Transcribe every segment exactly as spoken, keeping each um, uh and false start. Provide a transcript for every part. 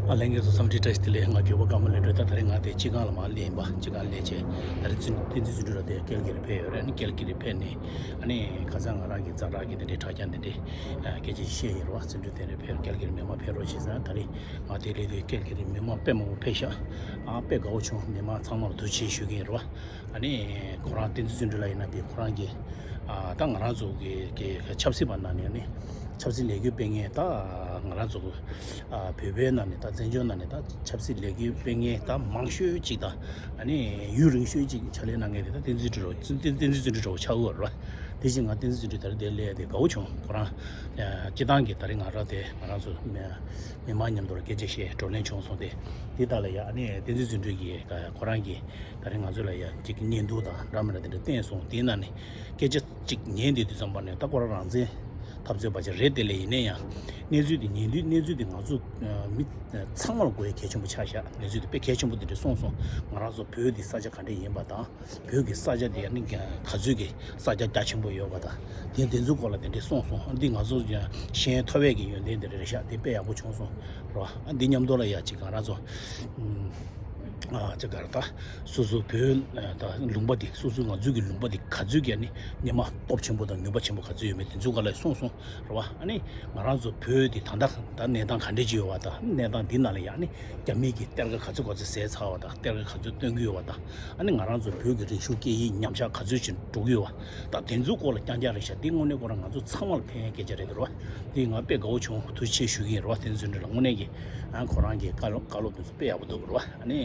ལྷན་རྒྱས་ཚོ་འཚམས་འདྲི་བཀྲ་ཤིས་བདེ་ལེགས། ང་གྱོད་པ་དཀར་མོ་ལས་འགྲོ། ད་ད་རེས་ང་དེ་སྤྱི་ཁང་ལ་མར་སླེབས་ཡིན་པ། སྤྱི་ཁང་སླེབས་བྱས་ད་རེས་བཙུན་བསྟན་འཛིན་བརྩོན་འགྲུས་ལགས་དེ་ཀལ་ཀི་རི་ཕེབས་ཡོད་རེད། ཨ་ནི་ཀལ་ཀི་རི་ཕེབས་ནས་ཨ་ནི་ཁ་སང་ང་རང་གི་ཛ་དྲག་གི་དེ་འདྲའི་དྲ་རྒྱ་འདི་འདྲའི་སྐད་ཆ་བཤད་ཡིན་རེད་བ། བརྩོན་འགྲུས་དེ་རེད་ཕེབས། ཀལ་ཀི་རི་མི་མང་ཕེབས་རོགས་བྱེད་ཟེར། ད་རེས་ང་དེ་སླེབས་དུས་ཀལ་ཀི་རི་མི་མང་དཔེ་མང་པོ་ཕེབས་ཤག་ཨ་དཔེ་དགའ་བོ་བྱུང་། མི་མང་ཚང་མར་ཐུགས་རྗེ་ཆེ་ཞུ་གི་ཡིན་རེད་བ། ཨ་ནི་ཁོ་རང་བསྟན་འཛིན་བརྩོན་འགྲུས་ལགས་ཡིན་ན་དེ་ཁོ་རང་གི་ཨ་ད་ང་རང་ཚོ་གི་གི་ཆབ་སྲིད་པ་ནང་ནས་ནི་ཆབ་སྲིད་ལས་འགུལ་སྤེལ་མཁན། ད་ང་རང་ཚོ་ཨ་བོད་པའི་ནང་ནས་ད་བཙན་བྱོལ་ནང་ནས་ད་ཆབ་སྲིད་ལས་འགུལ་སྤེལ་མཁན་ད་མང་ཤོས་ཅིག་དང་ཨ་ནི་ཡུན་རིང་ཤོས་ཅིག་ཕྱག་ལས་གནང་མཁན་དེ་ད་བསྟན་འཛིན་བརྩོན་འགྲུས་བསྟན་འཛིན་བརྩོན་འགྲུས་འདྲ་བོ་ཆགས་ཡོད་རེད་བ། དེ་བཞིན་ང་བསྟན་འཛིན་བརྩོན་འགྲུས་ད་རེས་དེར་སླེབས་དེ་དགའ་བོ་བྱུང་། ཁོ་རང་ཨ་སྤྱི་བཏང་གི་ད་རེས་ང་རང་དེ་ང་རང་ཚོ་མི་མི་མང་མཉམ་དུ་ལ་སྐད་ཆ་བཤད་བགྲོ་གླེང་བྱུང་སོང་སྟེ། དེ་དག་ལ་ཡ་ཨ་ནི་བསྟན་འཛིན་བརྩོན་འགྲུས་ཀྱིས་ཁོ་རང་གིས་ད་རེས་ང་ཚོ་ལ་ཡ་གཅིག་བརྙན་ཐུང་དང་འདྲ་མི་འདྲ་དེ་འདྲ་བསྟན་སོང་། དེའི་ནང་ནས་སྐད་ཆ་གཅིག་ཉན་བསྡད་དུས་ཙམ་པ་ནས་ད་ཁོ་རང་རང་བཙན་འཐབ་རྩོད་པ་ཅིག་རེད། དེ་ལས་ཡིན་ན་ཡང་གནས་ཚུལ་དེ་ཉན་དུས་གནས་ཚུལ་དེ་ང་ཚོ་མི་ཚང་མ་ལ་དགོས་ཡ་གལ་ཆེན་པོ་ཆགས་ཤག་གནས་ཚུལ་དེ་དཔེ་གལ་ཆེན་པོ་དེ་འདྲ་གསུངས་སོང་། ང་རང་ཚོ་བོད་དེ་ས་ཆ་ག་འདྲ་ཡིན་པ་དང་། བོད་ཀྱི་ས་ཆ་དེ་ནི་ག་ཚོད་ཀྱི་ས་ཆ་རྒྱ་ཆེན་པོ་ཡོད་པ་དང་། དེ་དེ་ཚོའི་སྐོར་ལ་དེ་འདྲས་གསུངས་སོང་། འདི་ང་ཚོ་ཡང་ཤེས་ཡོན་ཐོབ་ཡས་ཀྱི་ཡོན་ཏན་དེ་རེད་ཤག་དེ་དཔེ་ཡག་པོ་བྱུང་སོང་རེད་བ། ཨ་འདི་མཉམ་དུ་ལ་ཡ་ཅིག་ང་རང་ཚོ་ཨ་ཅིག་ག་རེ་ད་སོ་སོ་བོད་ད་ལུང་པ་དེ་སོ་སོ་ང་ཚོའི་གི་ལུང་པ་དེ་ག་ཚོད་ཀྱི་ནི་ཉི་མ་སྟོབས་ཆེན་པོ་དང་ནུས་པ་ཆེན་པོ་ག་ཚོད་ཡོད་མེད་དེ་ཚོའི་སྐོར་ལ་གསུངས་སོང་རེད་བ། ཨ་ནི་ང་རང་ཚོ་བོད་དེ་ད་ལྟ་ད་གནས་སྟངས་ག་འདྲས་ཅིག་ཡོད་བ་དང་། གནས་སྟངས་འདི་ནང་ལ་ཡང་ནི་རྒྱ་མི་གིས་གཏེར་ཁ་ག་ཚོད་ག་ཚོད་བཟས་ཚར་བ་དང་། གཏེར་ཁ་ག་ཚོད་བཏོན་གྱི་ཡོད་བ་དང་། ཨ་ནི་ང་རང་ཚོ་བོད་ཀྱི་རིག་གཞུང་སྐད་ཡིག་ཉམས་ཆག་ག་ཚོད་ཅིག་འགྲོ་གི་ཡོད་བ་དང་། དེ་ཚོའི་སྐོར་ལ་རྐྱང་རྐྱང་རེད་ཤག་འདི་དངོས་གནས་ཁོ་རང་ང་ཚོ་ཚང་མ་ལ་ཕན་ཡག་སྐད་ཆ་རེད་འདུག་ར་བ། འདི་ང་དཔེ་དགའ་བོ་བྱུང་། ཐུགས་རྗེ་ཆེ་ཞུ་གི་ཡིན་ར་བ། བསྟན་འཛིན་བརྩོན་འགྲུས་ལགས་དངོས་གནས་ཀྱི་ཨ་ཁོ་རང་གི་བཀའ་སློབ་བཀའ་སློབ་དེ་ཚོ་དཔེ་ཡག་པོ་འདུག་ར་བ། ཨ་ནི་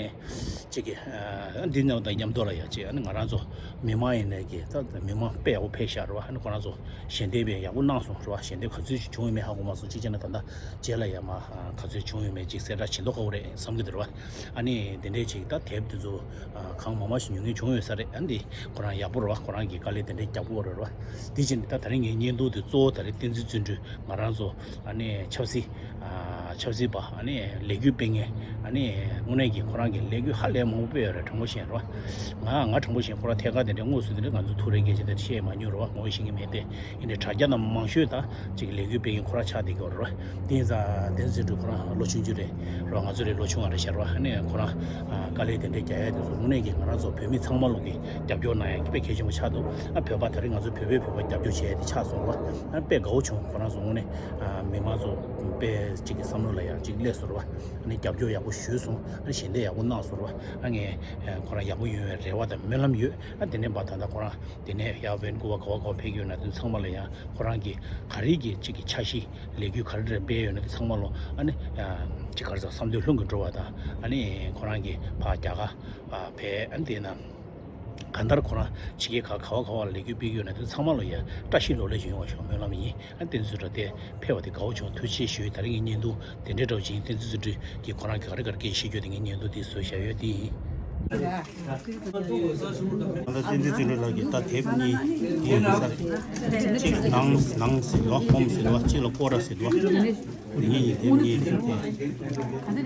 གཅིག་གི་ཨ་འདི་ནང་དང་མཉམ་དུ་ལ་ཡ་གཅིག་ཨ་ནི་ང་རང་ཚོ་མི་མང་ཡིན་ནའི་གི་ད་མི་མང་དཔེ་ཡག་པོ་ཕེབས་ཤག་ར་བ། ཨ་ནི་ཁོ་རང་ཚོ་ཞལ་འདེབས་ཡང་ཡག་པོ་གནང་སོང་ར་བ། ཞལ་འདེབས་ག་ཚོད་ཅིག་བྱུང་ཡོད་མེད་ཧ་གོ་མ་སོང་། གཅིག་བྱས་ན་ད་ལྟ་རྗེས་ལ་ཡ་མ་ག་ཚོད་བྱུང་ཡོད་མེད་ཅིག་གསལ་བསྒྲགས་བྱེད་མདོག་ཁ་པོ་རེད་བསམ་གྱི་འདུག་ར་བ། ཨ་ནི་དེ་འདྲའི་ཅིག་ད་དེབ་དེ་ཚོ་གང་མང་མང་ཞིག་ཉོ་མཁན་བྱུང་ཡོད་ས་རེད། ཨ་ནི་ཁོ་རང་ཡག་པོ་རེད་བ། ཁོ་རང་གི་དཀའ་ལས་དེ་འདྲའི་རྒྱག་དགོས་རེད་བ། དེ་བཞིན་ད་ད་རིང་ངའི་བརྙན་ཐུང་དེ་གཙོ་བོ་ད་རེས་བསྟན་འཛིན་བརྩོན་འགྲུས་ང་རང་ཚོ་ཨ་ནི་ཆབ་སྲིད་ཨ་ཆབ་སྲིད་པ་ཨ་ནི་ལས་འགུལ་སྤེལ་མཁན་ཨ་ནི་དངོས་གནས་ཀྱི་ཁོ་རང་གི་ལས་འགུལ་ཧ་ལས་མང་པོ་སྤེལ་ཡོད་རེད། དྲང་པོ་བཤད་རེད་བ། ང་ང་དྲང་པོ་བཤད་ཁོ་རང་ཐད་ཀར་དེ་འདྲའི་དངོས་སུ་དེ་འདྲའི་ང་ཚོ་ཐུག་རེས་སྐད་ཆ་དེ་བཤད་མ་མྱོང་རེད་བ། ངོ་ཤེས་ཀྱི་མེད་དེ། ཡིན་ནའི་དྲ་རྒྱ་ནང་མང་ཤོས་ད་ཅིག་ལས་འགུལ་སྤེལ་མཁན་ཁོ་རང་ཆགས་བསྡད་ཀྱི་ཡོད་རེད་བ། དེ་ཡིན་ཙང་བསྟན་འཛིན་བརྩོན་འགྲུས་ཁོ་རང་ལོ་ཆུང་ཆུང་རེད་རེད་བ། ང་ཚོ་རེད་ལོ་ཆུང་བ་རེད་ཤག་རེད་བ། ཨ་ནི་ཁོ་རང་ཨ་དཀའ་ལས་དེ་འདྲའི་རྒྱག་ཡ་དེ་ཚོ་དངོས་གནས་ཀྱི་ང་རང་ཚོ་བོད་མི་ཚང་མ་ལོག་གི་རྒྱབ་སྐྱོར་གནང་ཡ་དཔེ་གལ་ཆེན་པོ་ཆགས་འདུག་ཨ་བོད་པ་ད་རེས་ང་ཚོ་བོད་པས་བོད་པ་རྒྱབ་སྐྱོར་བྱས་ཏེ་ཆགས་སོང་བ། ཨ་དཔེ་དགའ་བོ་བྱུང་། ཁོ་རང་ཚོ་དངོས་གནས་ཨ་མི་མང་ཚོ་དཔེ་གཅིག་གི་བསམ་བློ་ལ་ཡང་གཅིག་སླེབས་སོང་རེད་བ། ཨ་ནི་རྒྱབ་སྐྱོར་ཡག་པོ་ཞུས་སོང་། ཨ་ནི་ཞལ་འདེབས་ཡག་པོ་གནང་སོང་རེད་བ། ཨ་ངས་ཨ་ཁོ་རང་ཡག་པོ་ཡོང་བའི་རེ་བ་དང་སྨོན་ལམ་ཡོད། ཨ་དེ་ནས་བ་ད་ལྟ་ཁོ་རང་དེ་ནས་ཡར་ཝན་ཀུ་ཝར་ག་བ་ག་བ་ཕེབས་ཀྱི་ཡོད་ན་དེ་ཚང་མ་ལ་ཡང་ཁོ་རང་གི་ག་རེ་གི་གཅིག་གི་འཆར་གཞི་ལས་འགུལ་ག་རེ་རེ་སྤེལ་ཡོད་ན་དེ་ཚང་མ་ལ་ཨ་ནི་ཨ་གཅིག་ག་རེ་ཟེར་བསམ་དོན་ལྷུན་གྱིས་འགྲུབ་པ་དང་། ཨ་ནི་ཁོ་རང་གི་ཕར་རྒྱ་གར་ཨ་ཕེབས། ཨ་ནི་དེ་ན། གང་ལྟར་ཁོ་རང་ཕྱི་རྒྱལ་ཁག་ག་བ་ག་བ་ལ་ལས་འགུལ་སྤེལ་གྱི་ཡོད་ན་དེ་ཚང་མ་ལ་ཡང་བཀྲ་ཤིས་ལོ་ལེགས་ཤིག་ཡོང་བ་ཤོག་སྨོན་ལམ་ཡིན། ཨ་བསྟན་འཛིན་བརྩོན་འགྲུས་ཕེབས་པ་དེ་དགའ་བོ་བྱུང་། ཐུགས་རྗེ་ཆེ་ཞུ། ད་རིང་གི་བརྙན་ཐུང་དེ་འདྲའི་འདྲ་བོ་ཅིག་ཡིན། བསྟན་འཛིན་བརྩོན་འགྲུས་ཀྱིས་ཁོ་རང་གི་ག་རེ་ག་རེ་སྐད་ཆ་བཤད་རྒྱུ་དེ་ངས་བརྙན་ཐུང་དེ་བཟོས་བཞག་ཡོད། དེ་ཡིན། ད་བསྟན་འཛིན་བརྩོན་འགྲུས་ལགས་ཀྱིས་ད་དེབ་གཉིས་དེ་ཡོད་ས་རེད། གཅིག་ནང་ནང་ཟེར་འདུག་བ། ཧོམ་ཟེར་འདུག་བ། གཅིག་ལ་སྐོར་ར་ཟེར་འདུག་བ། ངེད་ཀྱི་དེབ་གཉིས་དེ་དེ།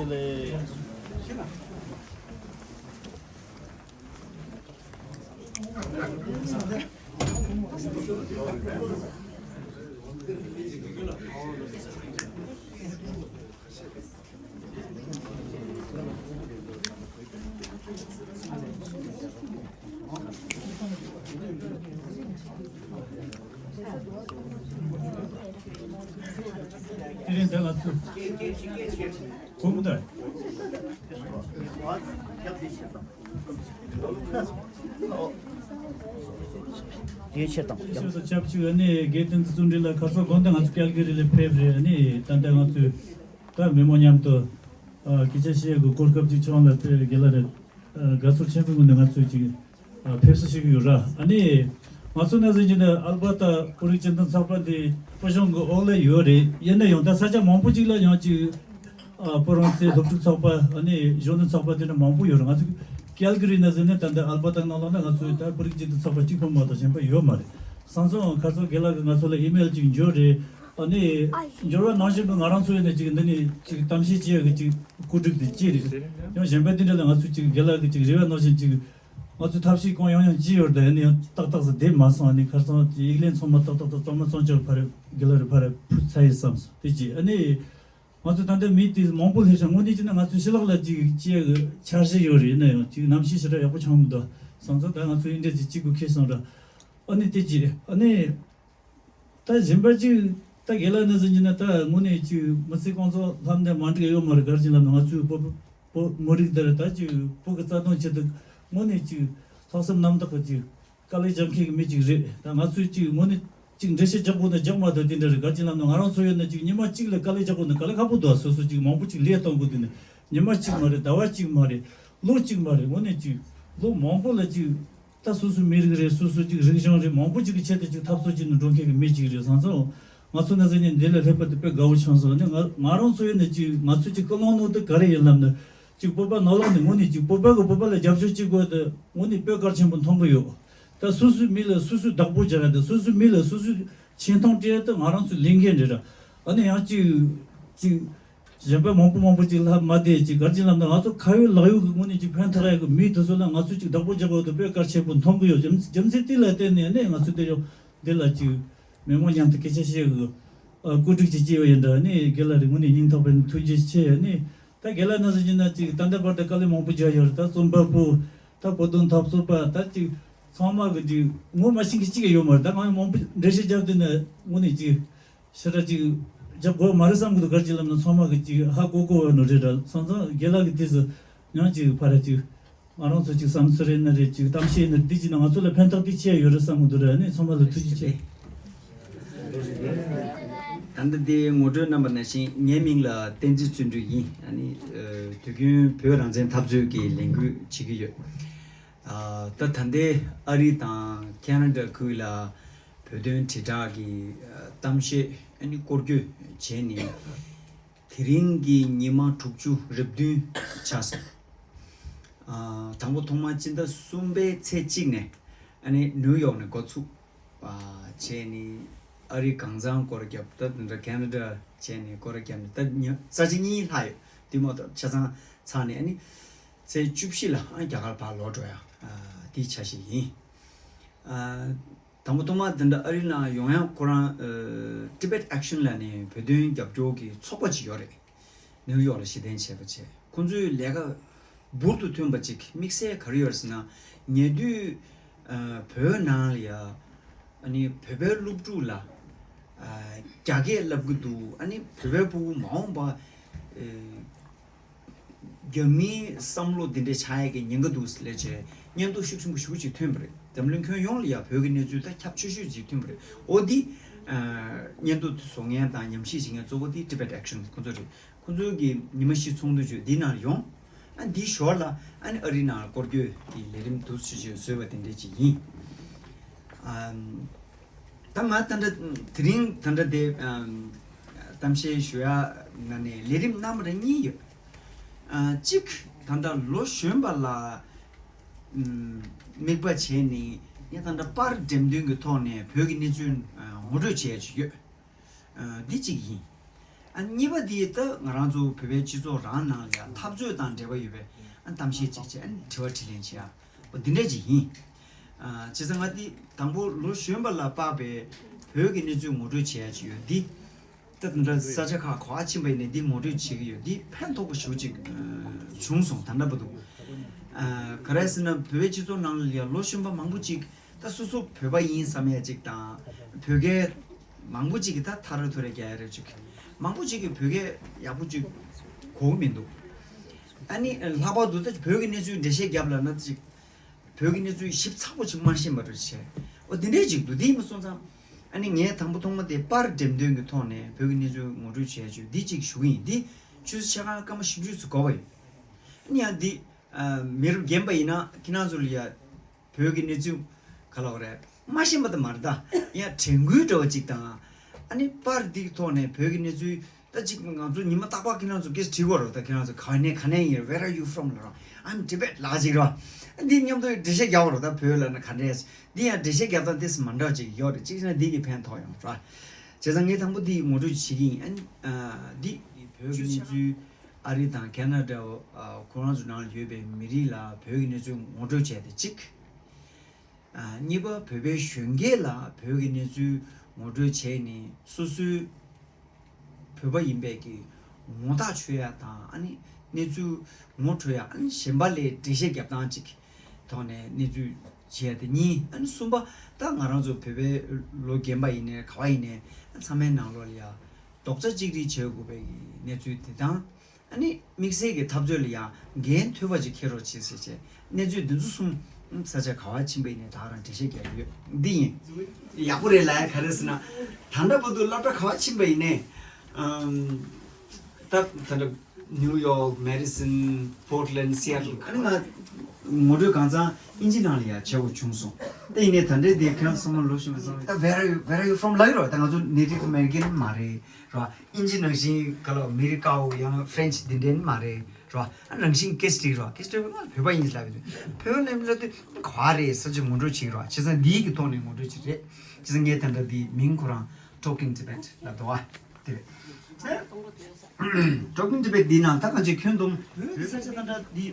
དེ་རིང་འདི་ང་ཚོས་གོམ་སྟབས། དེའི་ཕྱིར་དང་། ཆབས་ཅིག་ཨ་ནི་དགེ་བསྟན་འཛིན་བརྩོན་འགྲུས་ལགས་ཁ་སང་དགོང་དག་ང་ཚོ་ཀལ་གི་རི་ལ་ཕེབས་རེད། ཨ་ནི་ད་ལྟ་ང་ཚོས་ད་མི་མང་མཉམ་དུ་ཨ་སྐད་ཆ་བཤད་དགོས་གོ་སྐབས་ཅིག་བྱུང་ལ་དཔེ་དགེ་ལགས་རེད། ཨ་དགའ་ཚོར་ཆེན་པོའི་ངང་ནས་ང་ཚོས་ཅིག་ཨ་ཕེབས་བསུ་ཞུ་གི་ཡོད་ར། ཨ་ནི་ང་ཚོ་ནང་བཞིན་གྱི་ནི་ཨལ་པ་ཏ་བོད་རིགས་སྤྱི་མཐུན་ཚོགས་པ་འདི་སྤུ་གཞུང་གི་འོག་ལ་ཡོད་རེད། ཡིན་ན་ཡང་ད་ས་ཆ་མང་པོ་ཅིག་ལ་ཡང་ཅིག་ཨ་སྤུ་རང་བཙན་སློབ་ཕྲུག་ཚོགས་པ། ཨ་ནི་གཞོན་ནུ་ཚོགས་པ་དེ་འདྲ་མང་པོ་ཡོད་རེད། ང་ཚོ་ཀལ་གི་རི་ནང་བཞིན་ནི་ད་ལྟ་ཨལ་པ་ཏ་ནང་ལོགས་ན་ང་ཚོའི་ད་བོད་རིགས་སྤྱི་མཐུན་ཚོགས་པ་གཅིག་པོ་མ་གཏོགས་གཞན་པ་ཡོད་མ་རེད། སང་ཚོ་ཁ་སང་དགེ་ལགས་ཀྱིས་ང་ཚོ་ལ་ཨི་མེལ་ཅིག་འབྱོར་རེད། ཨ་ནི་འབྱོར་བ་ནང་བཞིན་དུ་ང་རང་ཚོ་ཡིན་ན་ཅིག་འདི་ནས་ཅིག་གཏམ་བཤད་བྱེད་ཡག་གི་ཅིག་བཀོད་སྒྲིག་དེ་བྱས་རེད། ཡང་གཞན་པ་དེ་འདྲ་ལ་ང་ཚོས་ཅིག་དགེ་ལགས་ཀྱིས་ཅིག་རེ་བ་ནང་བཞིན་ཅིག་ ང་ཚོས་ཐབས་ཤེས་གང་ཡང་ཡང་བྱས་ཡོད་རེད། ཨ་ནི་ཡང་ཏག་ཏག་ཙམ་བསྡད་མ་སོང་། ཨ་ནི་ཁ་སང་ཡིག་ལན་ཚང་མ་ཏག་ཏག་ཏག་གཙང་མ་གཙང་ཆོག་ཕར་རྒན་ལགས་རེ་ཕར་ཕུལ་ཚར་ཡིན་བསམ་སོང་། དེ་གཅིག་ཨ་ནི་ང་ཚོ་ད་ལྟ་མི་དེ་མང་པོ་སླེབས་ཤག་དངོས་གནས་བྱས་ན་ང་ཚོའི་ཕྱི་ལོགས་ལ་ཅིག་ཅིག་འཆར་གཞི་ཡོད་རེད། ཡིན་ན་ཡང་ཅིག་གནམ་གཤིས་ཞེ་དྲག་ཡག་པོ་ཆགས་མི་འདུག་བསམ་ཙང་། ད་ང་ཚོ་ཡིན་འདྲ་ཅིག་ཅིག་གུ་ཁེལ་སོང་ར། ཨ་ནི་དེ་གཅིག་ཨ་ནི། ད་གཞན་པ་ཅིག་ད་རྒན་ལགས་ནས་ཟེར་གྱི་ན། ད་དངོས་གནས་ཅིག་མི་ཚེ་གང་ཚོགས་ལྷམ་དེ་མ་འགྲིག་ཡོད་མ་རེད། ག་རེ་ཅིག་ལབ་ན། ང་ཚོའི་བོད་བོད་མི་རིགས་འདིར་ད་ཅིག་བོད་ཀྱི་རྩ་དོན་ཆེད་དུ་དངོས་གནས་ཅིག་ལྷག་བསམ་རྣམ་དག་གི་ཅིག་དཀའ་ལས་རྒྱག་མཁན་གྱི་མི་ཅིག་རེད། ད་ང་ཚོས་ཅིག་དངོས་གནས་ཅིག་འགྲེལ་བཤད་རྒྱག་དགོས་ན་རྒྱག་མ་ཐུབ་དེ་འདྲ་རེད། ག་རེ་ཅིག་ལབ་ན། ང་རང་ཚོ་ཡོད་ན་ཅིག་ཉི་མ་གཅིག་ལ་དཀའ་ལས་རྒྱག་དགོས་ན་དཀའ་ལས་ཁག་པོ་འདུག་སོ་སོ་ཅིག་མང་པོ་ཅིག་ལས་གཏོང་དགོས་དུས་ནས། ཉི་མ་གཅིག་མ་རེད། ཟླ་བ་གཅིག་མ་རེད། ལོ་གཅིག་མ་རེད། དངོས་གནས་ཅིག་ལོ་མང་པོ་ལ་ཅིག་ད་སོ་སོའི་མི་རིགས་རེད། སོ་སོ་ཅིག་རིག་གཞུང་རེད། མང་པོ་ཅིག་གི་ཆེད་དུ་ཅིག་འཐབ་རྩོད་བྱས་ནས་འགྲོ་མཁན་གྱི་མི་ཅིག་རེད་བསམ་ཙང་། ང་ཚོ་ནས་ཟེར་ནས་འདི་ལ་སླེབས་པ་དེ་དཔེ་དགའ་བོ་བྱུང་སོང་། ཨ་ནི་ང་ང་རང་ཚོ་ཡིན་ན་ཅིག་ང་ཚོ་ཅིག་ཀུན་སློང་ནོར་དེ་ག་རེ་ཡིན་ལབ་ན། ཅིག་བོད་པ་ནང་ལོགས་ནས་དངོས་གནས་ཅིག་བོད་པ་གི་བོད་པ་ལ་རྒྱབ་སྐྱོར་བྱེད་དགོས་དེ་དངོས་གནས་དཔེ་གལ་ཆེན་པོ་མཐོང་གི་ཡོད། ད་སོ་སོའི་མི་ལ་སོ་སོའི་བདག་པོ་རྒྱག་ཡ་དེ། སོ་སོའི་མི་ལ་སོ་སོའི་ཆེ་མཐོང་སྤྲད་ཡ་དེ་ང་རང་ཚོའི་ལས་འགན་རེད་ར། ཨ་ནི་ཡང་ཅིག་ཅིག་གཞན་པ་མང་པོ་མང་པོ་ཅིག་ལྷག་མ་བསྡད་ཅིག་ག་རེ་ཅིག་ལབ་ན། ང་ཚོ་ཁ་ཡོད་ལག་ཡོད་ཀྱི་དངོས་གནས་ཅིག་ཕན་ཐོགས་ཡ་གི་མི་དེ་ཚོ་ལ་ང་ཚོས་ཅིག་བདག་པོ་རྒྱག་དགོས་དེ་དཔེ་གལ་ཆེན་པོ་མཐོང་གི་ཡོད། རྒྱུ་རྒྱུ་མཚན་དེ་ལ་བརྟེན་ནས་ཨ་ནི་ང་ཚོ་དེ་ཡོད་འདི་ལ་ཅིག་མི་མང་མཉམ་དུ་སྐད་ཆ་བཤད་གི་བཀོད་སྒྲིག་ཅིག་བྱས་ཡོད་ཡིན་འདྲ། ཨ་ནི་རྒན་ལགས་རེ་དངོས་གནས་སྙིང་ཐག་པའི་ཐུགས་རྗེ་ཆེ། ཨ་ནི་ད་རྒན་ལགས་ནང་བཞིན་ན་ཅིག་ད་ལྟ་བར་དུ་དཀའ་ལས་མང་པོ་རྒྱག་ཡོད་རེད། ད་རྩོམ་པ་པོ། ད་བོད་དོན་འཐབ་རྩོད་པ། ད་ཅིག་ཚང་མ་གི་ཅིག་ངོ་མ་ཤེས་མཁན་གཅིག་ཀྱང་ཡོད་མ་རེད། ད་ང་ཡང་མང་པོ་འགྲེལ་བཤད་བརྒྱབ་དུས་ན་དངོས་གནས་ཅིག་ཞེ་དྲག་ཅིག་རྒྱབ་དགོས་མ་རེད་བསམ་གི་འདུག་ག་རེ་ཅིག་ལབ་ན་ཚང་མ་གི་ཅིག་ཧ་གོ་གོ་བ་ནོ་རེད་ར། སོང་ཙང་རྒན་ལགས་ཀྱི་དུས་སུ་ཡང་ཅིག་ཕར་ཅིག་ང་རང་ཚོ་ཅིག་བསམ་ཚུལ་རེད་ན་རེད། ཅིག་གཏམ་བཤད་ཡིན་ན་རེད། འདི་ཅིག་ན་ང་ཚོ་ལ་ཕན་ཐོགས་འདི་ཆེ་ཡོད་རེད་བསམ་གི་འདུག་ར། ཨ་ནི་ཚང་མ་ལ་ཐུགས་རྗེ་ཆེ། ད་ལྟ་འདི་ངོ་སྤྲོད་གནང་པ་ནང་བཞིན་ངའི་མིང་ལ་བསྟན་འཛིན་བརྩོན་འགྲུས་ཡིན། ཨ་ནི་ཨ་དུས་རྒྱུན་བོད་རང་བཙན་འཐབ་རྩོད་ཀྱི་ལས་འགུལ་བྱེད་ཀྱི་ཡོད། ཨ་ད་ད་ལྟའི་ཨ་རི་དང་ཁེ་ན་ཌ་ཁུལ་ལ་བོད་དོན་དྲིལ་བསྒྲགས་ཀྱི་ཨ་གཏམ་བཤད། ཨ་ནི་སྐོར་སྐྱོད་བྱས་ནས་དེ་རིང་གི་ཉི་མ་དྲུག་ཅུ་རེ་བདུན་ཆགས་སོང་། ཨ་དང་པོ་ཐོག་མར་སྤྱི་ཟླ་གསུམ་པའི་ཚེས་གཅིག་ནས་ཨ་ནི་ནིའུ་ཡོག་ནས་འགོ་ཚུགས་པ་བྱས་ནས་ཨ་རི་གང་ཚང་སྐོར་ར་བརྒྱབ། ད་དེ་འདྲ་ཁེ་ན་ཌ་བྱས་ནས་སྐོར་ར་བརྒྱབ་ནས་ད་ཉི་ས་ཆ་གཉིས་ལྷག་ཡོད། དེ་མ་གཏོགས་ཆ་ཚང་ཚང་ནས་ཨ་ནི་ཚེས་བཅུ་བཞི་ལ་ཨ་རྒྱ་གར་ཕར་ལོག་འགྲོ་ཡ་ཨ་དེའི་འཆར་གཞི་ཡིན། ཨ་དང་པོ་ཐོག་མར་དེ་འདྲ་ཨ་རི་ནང་ཡོང་ཡ་ཁོ་རང་ཨ་Tibet Action ལབ་ནས་བོད་དོན་རྒྱབ་སྐྱོར་གྱི་ཚོགས་པ་ཅིག་ཡོད་རེད། ནིའུ་ཡོག་ལ་གཞི་རྟེན་བྱས་པ་བྱས། ཁོང་ཚོའི་ལས་ཀ་འབུར་དུ་ཐོན་པ་ཅིག་དམིགས་བསལ་ག་རེ་ཡོད་རེད་ཟེར་ན། ཉེ་དུས་ཨ་བོད་ནང་ལ་ཡ་ཨ་ནི་བོད་པའི་སློབ་ཕྲུག་ལ་ཨ་རྒྱ་སྐད་བསླབ་གི་འདུག་ཨ་ནི་བོད་པའི་ཕྲུ་གུ་མ་འོངས་པ་ཨ་རྒྱ་མིའི་བསམ་བློ་འདི་འདྲ་ཆགས་ཡ་གི་ཉེན་ཁ་འདུག་ལབ་བྱས་སྙན་ཐོ་ཤུགས་ཆེན་པོ་ཞེ་པོ་ཅིག་ཐོན་པ་རེད། འཛམ་གླིང་ཁྱོན་ཡོངས་ལ་ཡ་བོད་ཀྱི་གནས་ཚུལ་ད་ཁྱབ་ཆེ་ཤོས་ཅིག་ཐོན་པ་རེད། འོ་འདི་ཨ་སྙན་ཐོ་བཟོ་མཁན་དང་ཉམས་ཞིབ་བྱེད་མཁན་གཙོ་བོ་འདི་Tibet Action ཁོང་ཚོ་རེད། ཁོང་ཚོ་གིས་ཉི་མ་བཞི་ཚོགས་འདུ་བྱས་འདི་ནང་ཡོང་། ཨ་འདིའི་ཞོར་ལ་ཨ་ནི་ཨ་རི་ནང་ལ་སྐོར་སྐྱོད་ཀྱི་ལས་རིམ་འདུག་སེ་བཟོས་པ་དེ་འདྲ་ཅིག་ཡིན། ཨ་ད་ང་ད་ལྟ་དེ་རིང་ད་ལྟ་དེ་ཨ་གཏམ་བཤད་ཞུ་ཡ་ནང་ནས་ལས་རིམ་རྣམ་པ་གཉིས་ཡོད། ཨ་གཅིག་ད་ལྟ་ལོ་གཞོན་པ་ལ་ཨམ་དམིགས་པ་བྱས་ནས་ངས་ད་ལྟ་པར་འགྲེམས་སྟོན་གྱི་ཐོག་ནས་བོད་ཀྱི་གནས་ཚུལ་ཨ་ངོ་སྤྲོད་བྱེད་ཡ་ཅིག་ཡོད། ཨ་འདི་གཅིག་ཡིན། ཨ་གཉིས་པ་འདི་ད་ང་རང་ཚོ་བོད་པའི་སྤྱི་ཚོགས་རང་ནང་ལ་ཡང་འཐབ་རྩོད་དང་འབྲེལ་བ་ཡོད་པའི་ཨ་གཏམ་བཤད་ཅིག་བྱས། ཨ་དྲི་བ་དྲིས་ལན་བྱེད་ཡ། འོ་འདི་འདྲ་ཅིག་ཡིན། ཨ་བྱས་ཙང་ང་འདི་དང་པོ་ལོ་གཞོན་པ་ལ་དཔག་པའི་བོད་ཀྱི་གནས་ཚུལ་ངོ་སྤྲོད་བྱེད་ཡ་ཅིག་ཡོད། འདི་ད་དེ་འདྲ་ས་ཆ་ཁག་ག་པར་ཕྱིན་པ་ཡིན་ནའི་འདི་ངོ་སྤྲོད་བྱེད་ཀྱི་ཡོད། འདི་ཕན་ཐོགས་པོ་ཞེ་པོ་ཅིག་ཨ་བྱུང་སོང་། ད་ལྟ་བར་དུ། ཨ་ག་རེ་ཟེར་ན་བོད་པའི་སྤྱི་ཚོགས་ནང་ལ་ཡང་ལོ་གཞོན་པ་མང་པོ་ཅིག་ད་སོ་སོ་བོད་པ་ཡིན་བསམ་ཡ་ཅིག་དང་། བོད་སྐད་མང་པོ་ཅིག་གིས་ད་ཐ་རེ་ཐོ་རེ་རྒྱག་ཡ་རེད། ཅིག་མང་པོ་ཅིག་གིས་བོད་སྐད་ཡག་པོ་ཅིག་གོ་གི་མི་འདུག་ཨ་ནི་ལྷག་པར་དུ་ད་བོད་ཀྱི་གནས་ཚུལ་འགྲེལ་བཤད་རྒྱབ་ལབ་ན་ཅིག་བོད་ཀྱི་གནས་ཚུལ་ཞིབ་ཚགས་པོ་ཅིག་མ་ཤེས་པ་འདྲ་བྱས། འོ་དེ་འདྲས་ཅིག་འདུག་དེ་ཡིན་པ་སོང་ཙང་ཨ་ནི་ངས་དང་པོ་ཐོག་མ་དེ་པར་འགྲེམས་སྟོན་གྱི་ཐོག་ནས་བོད་ཀྱི་གནས་ཚུལ་ངོ་སྤྲོད་བྱས་ཆོག་འདི་ཅིག་ཞུ་གི་ཡིན། འདི་ཆུ་ཚོད་ཕྱེད་ཀ་སྐར་མ་བཞི་བཅུ་ཙམ་འགོར་བ་ཡིན། ཨ་ནི་ཡང་འདི་ཨ་མི་རབས་རྒན་པ་ཡིན་ན་ཁྱེད་རང་ཚོ་ལ་ཡ་བོད་ཀྱི་གནས་ཚུལ་ག་ལབ་རེད། མ་ཤེས་པ་དེ་མ་རེད། ད་ཡང་དྲན་སྐུལ་འདྲ་བོ་ཅིག་དང་། ཨ་ནི་པར་འདི་གི་ཐོག་ནས་བོད་ཀྱི་གནས་ཚུལ་ད་ཅིག་ང་ཚོ་ཉི་མ་རྟག་པར་ཁྱེད་རང་ཚོ་སྐད་ཆ་དྲི་གོ་རོགས། ད་ཁྱེད་རང་ཚོ་ག་ནས་ག་ནས་ཡིན། Where are you from? ལབ་རོགས། I'm Tibet ལབ་ཅིག་རོགས། འདི་མཉམ་དུ་འགྲེལ་བཤད་རྒྱག་རོགས། ད་བོད་ལབ་ན་ག་འདྲས། འདི་ཡང་འགྲེལ་བཤད་རྒྱག་སྟངས་ཏོག་ཙམ་མ་འདྲ་བ་ཅིག་ཡོད་རེད། གཅིག་བྱས་ན་འདི་གིས་ཕན་ཐོགས་ཡོང་རོགས། བྱས་ཙང་ངས་དང་པོ་འདི་ངོ་སྤྲོད་བྱེད་ཀྱི་ཡིན། ཨ་ནི་ཨ་འདི་བོད་ཀྱི་གནས་ཚུལ་ ཨ་རི་དང་ཁེ་ན་ཌ་ཁོ་རང་ཚོ་ནང་ལ་ཡོད་པའི་མི་རིགས་ལ་བོད་ཀྱི་གནས་ཚུལ་ངོ་སྤྲོད་བྱས་ཏེ་གཅིག་གཉིས་པ། བོད་པའི་གཞོན་སྐྱེས་ལ་བོད་ཀྱི་གནས་ཚུལ་ངོ་སྤྲོད་བྱས་ནས་སོ་སོའི་བོད་པ་ཡིན་པའི་གི་ངོ་ཐག་ཆོད་ཡ་དང་། ཨ་ནི་གནས་ཚུལ་ངོ་འཕྲོད་ཡ། ཨ་ནི་གཞན་པ་ལ་འགྲེལ་བཤད་རྒྱབ་སྟངས་གཅིག་ཐོག་ནས་གནས་ཚུལ་བྱས་ཏེ་གཉིས། ཨ་ནི་གསུམ་པ། ད་ང་རང་ཚོ་བོད་པའི་ལོ་རྒན་པ་ཡིན་ནའི་ག་བ་ཡིན་ནའི་ཚང་མའི་ནང་ལོགས་ལ་ཡ་རྡོག་རྩ་གཅིག་སྒྲིལ་བྱེད་དགོས་པའི་གནས་ཚུལ་དེ་དང་། ཨ་ནི་དམིགས་བསལ་གྱི་འཐབ་རྩོད་ལ་ཡ་འགན་ཐོལ་པ་ཅིག་འཁྱེར་རོགས་བྱེད་ཟེར་བྱས། གནས་ཚུལ་འདི་ཚོ་གསུམ་ས་ཆ་ག་བ་ཕྱིན་པ་ཡིན་ནའི་ད་ག་རང་འགྲེལ་བཤད་རྒྱག་གི་ཡོད། འདི་ཡིན། ཡག་པོ་རེད་ལ། ཡ་ག་རེ་ཟེར་ན། ད་ལྟ་བར་དུ་སློབ་གྲྭ་ག་བ་ཕྱིན་པ་ཡིན་ནའི། ཨམ། ད་ད་ལྟ་ནིའུ་ཡོག་མེ་ཌི་སོན། པོར་ཊི་ལེན། སི་ཨེ་ཊལ། ཨ་ནི་ང་ངོ་སྤྲོད་གང་ཚང་དབྱིན་ཇི་ནང་ལ་ཡ་བྱེད་དགོས་བྱུང་སོང་། ད་ཡིན་ནའི་ད་ལྟའི་དེ་ཁྱེད་རང་ཚང་མ་ལོ་ཤི་མི་སོང་། ད་Where are you, where are you from ལབ་ཡོད་རེད་བ། ད་ང་ཚོ་Native American མ་རེད་ར། དབྱིན་ཇི་ནང་བཞིན་ག་ལ་ཨ་མི་རི་ཀའོ་ཡང་ཕ་རན་ཆི་འདི་འདྲ་མ་རེད་ར། ཨ་ནང་བཞིན་གེ་སི་ཊི་ར། གེ་སི་ཊི་ང་བོད་པ་ཡིན་ལབ་ཡོད། བོད་པ་ལབ་ལབ་དུས་ག་བ་རེད་ས་ཆ་ངོ་སྤྲོད་བྱེད་ར། བྱས་ཙང་འདིའི་གི་ཐོག་ནས་ངོ་སྤྲོད་བྱེད་རེད། བྱས་ཙང་ངས་ད་ལྟ་འདིའི་མིང་ཁོ་རང་Talking Tibet ལབ་འདུག་བ། དེ་རེད། Talking Tibet འདི་ནང་ད་གང་ཅི་ཁྱོན་བསྡོམས་བོད་ཀྱི་ས་ཆ་ད་ལྟ་འདི་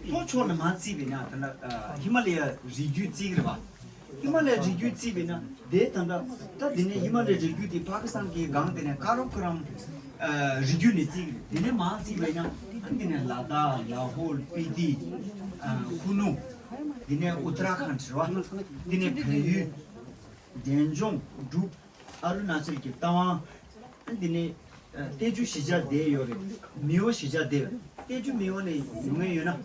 ལྷོ་ཕྱོགས་ལ་མར་བརྩིས་པས་ན། ད་ལྟ་ཧི་མ་ལ་ཡ་རི་རྒྱུད་བརྩིས་ཀྱི་རེད་བ། ཧི་མ་ལ་ཡ་རི་རྒྱུད་བརྩིས་པས་ན་དེ་ད་ལྟ་ད་འདི་ནས་ཧི་མ་ལ་ཡ་རི་རྒྱུད་དེ་པ་ཀི་སི་ཐན་གྱི་སྒང་དེ་ནས་ཀ་ར་ཀོ་རམ་རི་རྒྱུད་ནས་བརྩིས་ཀྱི་རེད། དེ་ནས་མར་བརྩིས་པས་ན་ཨ་འདི་ནས་ལ་དྭགས། ལ་ཧོལ། སྤི་ཏི། ཨ་ཀུ་ནུ། འདི་ནས་ཨུ་ཏ་ར་ཁཱན་རེད་བ། འདི་ནས་བལ་ཡུལ། འབྲས་ལྗོངས། འབྲུག་ཨ་རུ་ན་ཅལ་གྱི་རྟ་དབང་། འདི་ནས་ཨ་ཏེ་ཇུ་གཞིས་ཆགས་བསྡད་ཡོད་རེད། མེའོ་གཞིས་ཆགས་བསྡད་ཡོད་རེད། ཏེ་ཇུ་མེའོ་ནས་ཡོང་མཁན་ཡོད་ན་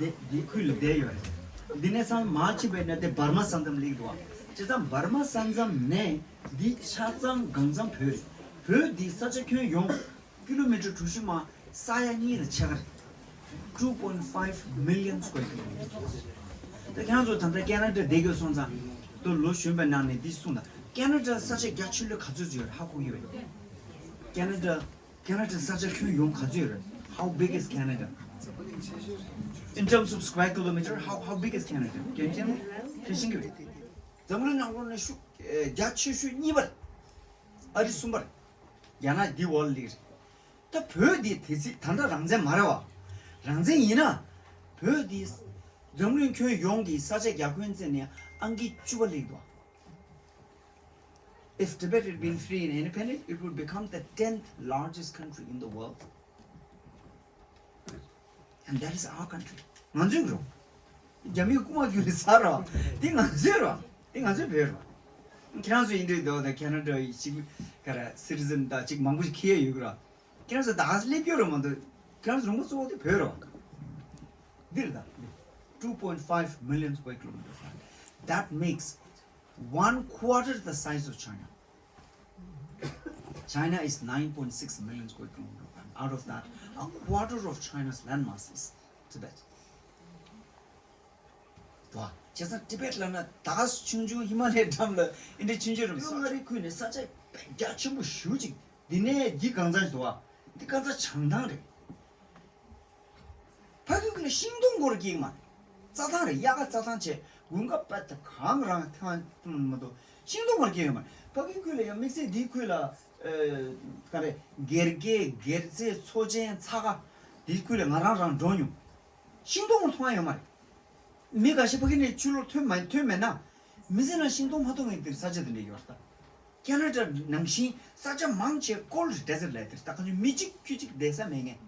དེ་དེ་ཁུལ་ལ་བསྡད་ཡོད་རེད། འདི་ནས་ཚང་མར་ཕྱིན་པས་ན་དེ་འབར་མ་ས་མཚམས་སླེབས་འདུག་བ། བྱས་ཙང་འབར་མ་ས་མཚམས་ནས་འདི་ཆ་ཚང་གང་ཚང་བོད་རེད། བོད་འདི་ས་ཆ་ཁྱོན་ཡོངས་ཀི་ལོ་མི་ཊར་གྲུ་བཞི་མ་ས་ཡ་གཉིས་ལ་ཕྱེད་ཀ་རེད། two point five million square kilometers. ད་ཁྱེད་རང་ཚོ་ད་ལྟ་ཁེ་ན་ཌ་བསྡད་དགོས་སོང་ཙང་། ད་ལོ་གཞོན་པའི་ནང་ནས་འདི་གསུངས་དང་། ཁེ་ན་ཌ་ས་ཆ་རྒྱ་ཆེ་ལོས་ག་ཚོད་ཡོད་རེད། ཧ་གོ་གི་ཡོད་རེད། ཁེ་ན་ཌ། ཁེ་ན་ཌ་ས་ཆ་ཁྱོན་ཡོངས་ག་ཚོད་ཡོད་རེད། How big is Canada? In terms of square kilometer, how, how big is Canada? Can you tell me? ཁྱེད་ཤེས་ཀྱི་རེད། འཛམ་གླིང་ནང་ལོགས་ནས་ཤུགས་རྒྱ་ཆེ་ཤོས་གཉིས་པ་རེད། ཨ་རི་གསུམ་པ་རེད། རྒྱ་ནག་འདི་ཝོལ་ལིག་རེད། ད་བོད་འདི་དེ་ཚིག་ད་ལྟ་རང་བཙན་མ་རེད་བ། རང་བཙན་ཡིན་ན་བོད་འདི་འཛམ་གླིང་ཁྱོན་ཡོངས་ཀྱི་ས་ཆ་རྒྱ་ཁྱོན་བརྩིས་ནས་ཨང་ཀི་བཅུ་པ་སླེབས་འདུག If Tibet had been free and independent, it would become the tenth largest country in the world. And that is our country. ང་ཚོའི་རོ། རྒྱ་མིའི་རྐུ་མ་ཁྱེར་ནས་ཟ་རོ། འདི་ང་ཚོའི་རོ། འདི་ང་ཚོའི་བོད་རོ། ཁྱེད་རང་ཚོ་ཨིན་འདྲེ་འདུག་དང་ཁེ་ན་ཌ་ཡི་ཅིག་ག་ར་སི་ཊི་ཛན་དང་ཅིག་མང་པོ་ཞིག་ཁྱེར་ཡོད་ཀྱི་རོ། ཁྱེད་རང་ཚོ་ད་ག་སེ་སླེབས་རྒྱུ་རོ་མ་གཏོགས། ཁྱེད་རང་ཚོ་རོང་པོ་གཙོ་བོ་དེ་བོད་རོ། འདིར་ད། two point five million square kilometers. That makes one quarter the size of China. China is nine point six million square kilometers. Out of that, a quarter of China's landmass is Tibet. ཝ། བྱས་ཙང་ཏི་བེཊ་ལབ་ན་ད་ག་སེ་ཆུང་ཆུང་ཧི་མ་ལའི་འགྲམ་ལ་ཨིན་འདྲ་ཆུང་ཆུང་རེད་མ་གཏོགས། ལྔ་རི་ཁུལ་ནས་ས་ཆ་རྒྱ་ཆེན་པོ་ཞེ་པོ་ཅིག་འདི་ནས་འདི་གང་ཚང་ཞིག་འདུག་བ། འདི་གང་ཚང་བྱང་ཐང་རེད། ཕ་གི་ཁུལ་ལ་ཤིང་སྡོང་སྐོར་སྐྱེས་མ་རེད། རྩྭ་ཐང་རེད། དབྱར་ཁ་རྩྭ་ཐང་བྱས། དགུན་ཁ་པད་ཁ་གང་རང་ཐང་མ་གཏོགས་ཤིང་སྡོང་སྐོར་སྐྱེས་ཡོད་མ་རེད། ཕ་གི་ཁུལ་ལ་ཡང་དམིགས་བསལ་འདིའི་ཁུལ་ལ་ཨེ་ག་རེ་སྒེར་གྱི་སྒེར་རྩེ་མཚོ་ཆེན་ཚ་ཁ་འདིའི་ཁུལ་ལ་ང་རང་རང་འགྲོ་མྱོང་། ཤིང་སྡོང་སྐོར་མཐོང་ཡ་ཡོད་མ་རེད། མི་འགའ་ཞིག་ཕ་གི་ནས་ཕྱི་ལོགས་ཐོན་མ་ཐོན་མེད་ན། མི་ཚེ་ནང་ཤིང་སྡོང་མ་མཐོང་མཁན་དེར་ས་ཆ་དེ་འདྲ་ཡོད་རེད་ད། ཁེ་ན་ཌ་ནང་བཞིན་ས་ཆ་མང་ཆེ་ཀོལ་ཌི་ཌེ་ཛར་ལབ་དེར་ད་ག་ཚོད་མི་གཅིག་ཁྱུ་གཅིག་བསྡད་ས་མེད་མཁན།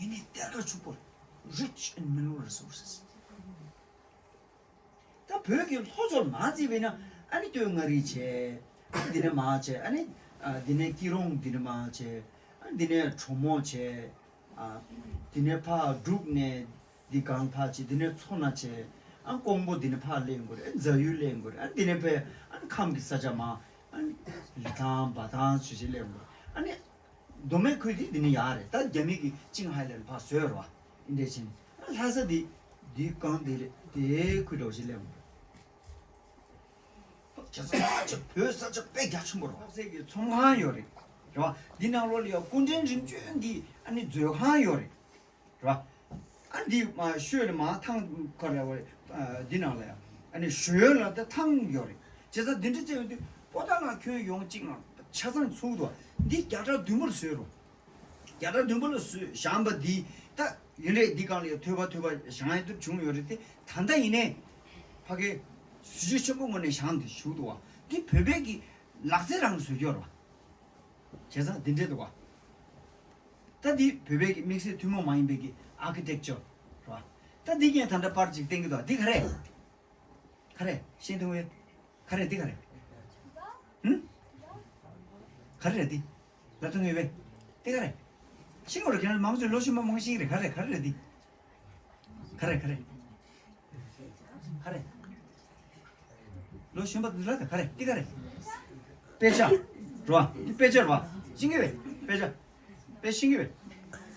ཡིན་ནའི་གཏེར་ཁ་ཕྱུག་པོ་རེད། Rich in mineral resources. ད་བོད་ཀྱི་ལྷོ་ཕྱོགས་མར་བརྩིས་པས་ན་ཨ་ནི་སྟོད་མངའ་རིས་བྱས། འདི་ནས་མར་བྱས། ཨ་ནི་ཨ་འདི་ནས་སྐྱིད་རོང་འདི་ནས་མར་བྱས། ཨ་འདི་ནས་གྲོ་མོ་བྱས། ཨ་འདི་ནས་ཕར་འབྲུག་ནས་འདི་སྒང་ཕར་བྱས། འདི་ནས་མཚོ་སྣ་བྱས། ཨ་ཀོང་པོ་འདི་ནས་ཕར་སླེབས་དགོས་རེད། རྫ་ཡུལ་སླེབས་དགོས་རེད། ཨ་འདི་ནས་ཕར་ཨ་ནི་ཁམས་ཀྱི་ས་ཆ་མར་ཨ་ནི་ལི་ཐང་འབའ་ཐང་བྱས་བྱས་སླེབས་དགོས་རེད། ཨ་ནི་མདོ་སྨད་ཁུལ་འདི་འདི་ནས་ཡར་རེད། ད་རྒྱ་མི་གིས་ཅིང་ཧའེ་ལ་ཕར་བཟོས་རེད་བ། ཨིན་འདྲ་བྱས་ནས་ལྷ་ས་འདི་འདི་སྒང་འདི་རེད། དེ་ཁུལ་འདྲ་བོ་ཞིག་སླེབས་འགྲོ། བྱས་ཙང་ས་ཆ་བོད་ས་ཆ་དཔེ་རྒྱ་ཆེན་པོ་རེད། ལྷ་སའི་གི་ཚོང་ཁང་ཡོད་རེད། རེད་བ། འདི་ནང་ལོགས་ལ་ཡང་སྐུ་ཕྲེང་རིམ་བྱོན་གྱི་ཨ་ནི་མཛོད་ཁང་ཡོད་རེད། རེད་བ། ཨ་འདི་མ་ཤོད་ལ་མ་ཐང་ཁ་རེད་བ། འདི་ནང་ལ་ཡང་ཨ་ནི་ཞོལ་ལ་ད་ཐང་ཡོད་རེད། བྱས་ཙང་འདི་འདྲ་བྱས་ཡོང་དུས་པོ་ཏཱ་ལ་ཁྱོན་ཡོངས་གཅིག་ནང་ཆ་ཚང་ཚུགས་འདུག་འདི་བརྒྱ་ཕྲག་བདུན་པར་བཟོས་རོགས། བརྒྱ་ཕྲག་བདུན་པ་ལ་བཟོས་བཞེངས་པ་འདི་ད་ཡུན་རིང་འདི་སྒང་ལ་ཡང་ཐོས་པ་ཐོས་པ་བཞེངས་ཡ་དུ་བྱུང་ཡོད་རེད་དེ། ད་ལྟ་ཡིན་ནའི་ཕ་གི་གཟི་བརྗིད་ཆེན་པོ་ངོས་ནས་བཞེངས་ཏེ་བཞུགས་འདུག་བ། འདི་བོད་པའི་གི་ལག་རྩལ་རང་གིས་བཟོས་ཀྱི་ཡོད་རེད་བ། བྱས་ཙང་འདི་འདྲས་འདུག་བ། ད་འདི་བོད་པའི་གི་དམིགས་བསལ་ཐུན་མོང་མ་ཡིན་པའི་གི་ཨར་ཀི་ཊེག་ཅར་རེད་བ། ད་འདི་ངས་ད་ལྟ་པར་ཅིག་བསྟན་གྱི་འདུག་འདི་ག་རེ། ག་རེ་ཤེས་ཐུབ་བས། ག་རེ་འདི་ག་རེ། ཧུམ། ག་རེ་རེད་འདི། ལབ་ཐུབ་ངེས་བས། འདི་ག་རེ། ཤེས་ངོ་རེ་ཁྱེད་རང་མང་ཚོས་ལོ་གཞོན་པ་མང་ཤེས་ཀྱི་རེད། ག་རེ་ག་རེ་རེད་འདི། ག་རེ་ག་རེ། ག་རེ། ལོ་གཞོན་པ་འདི་ལ་ད་ག་རེ་འདི་ག་རེ། དཔེ་ཆ། རེད་བ། འདི་དཔེ་ཆ་རེད་བ། ཤེས་ཀྱི་བས། དཔེ་ཆ། དཔེ་ཤེས་ཀྱི་བས།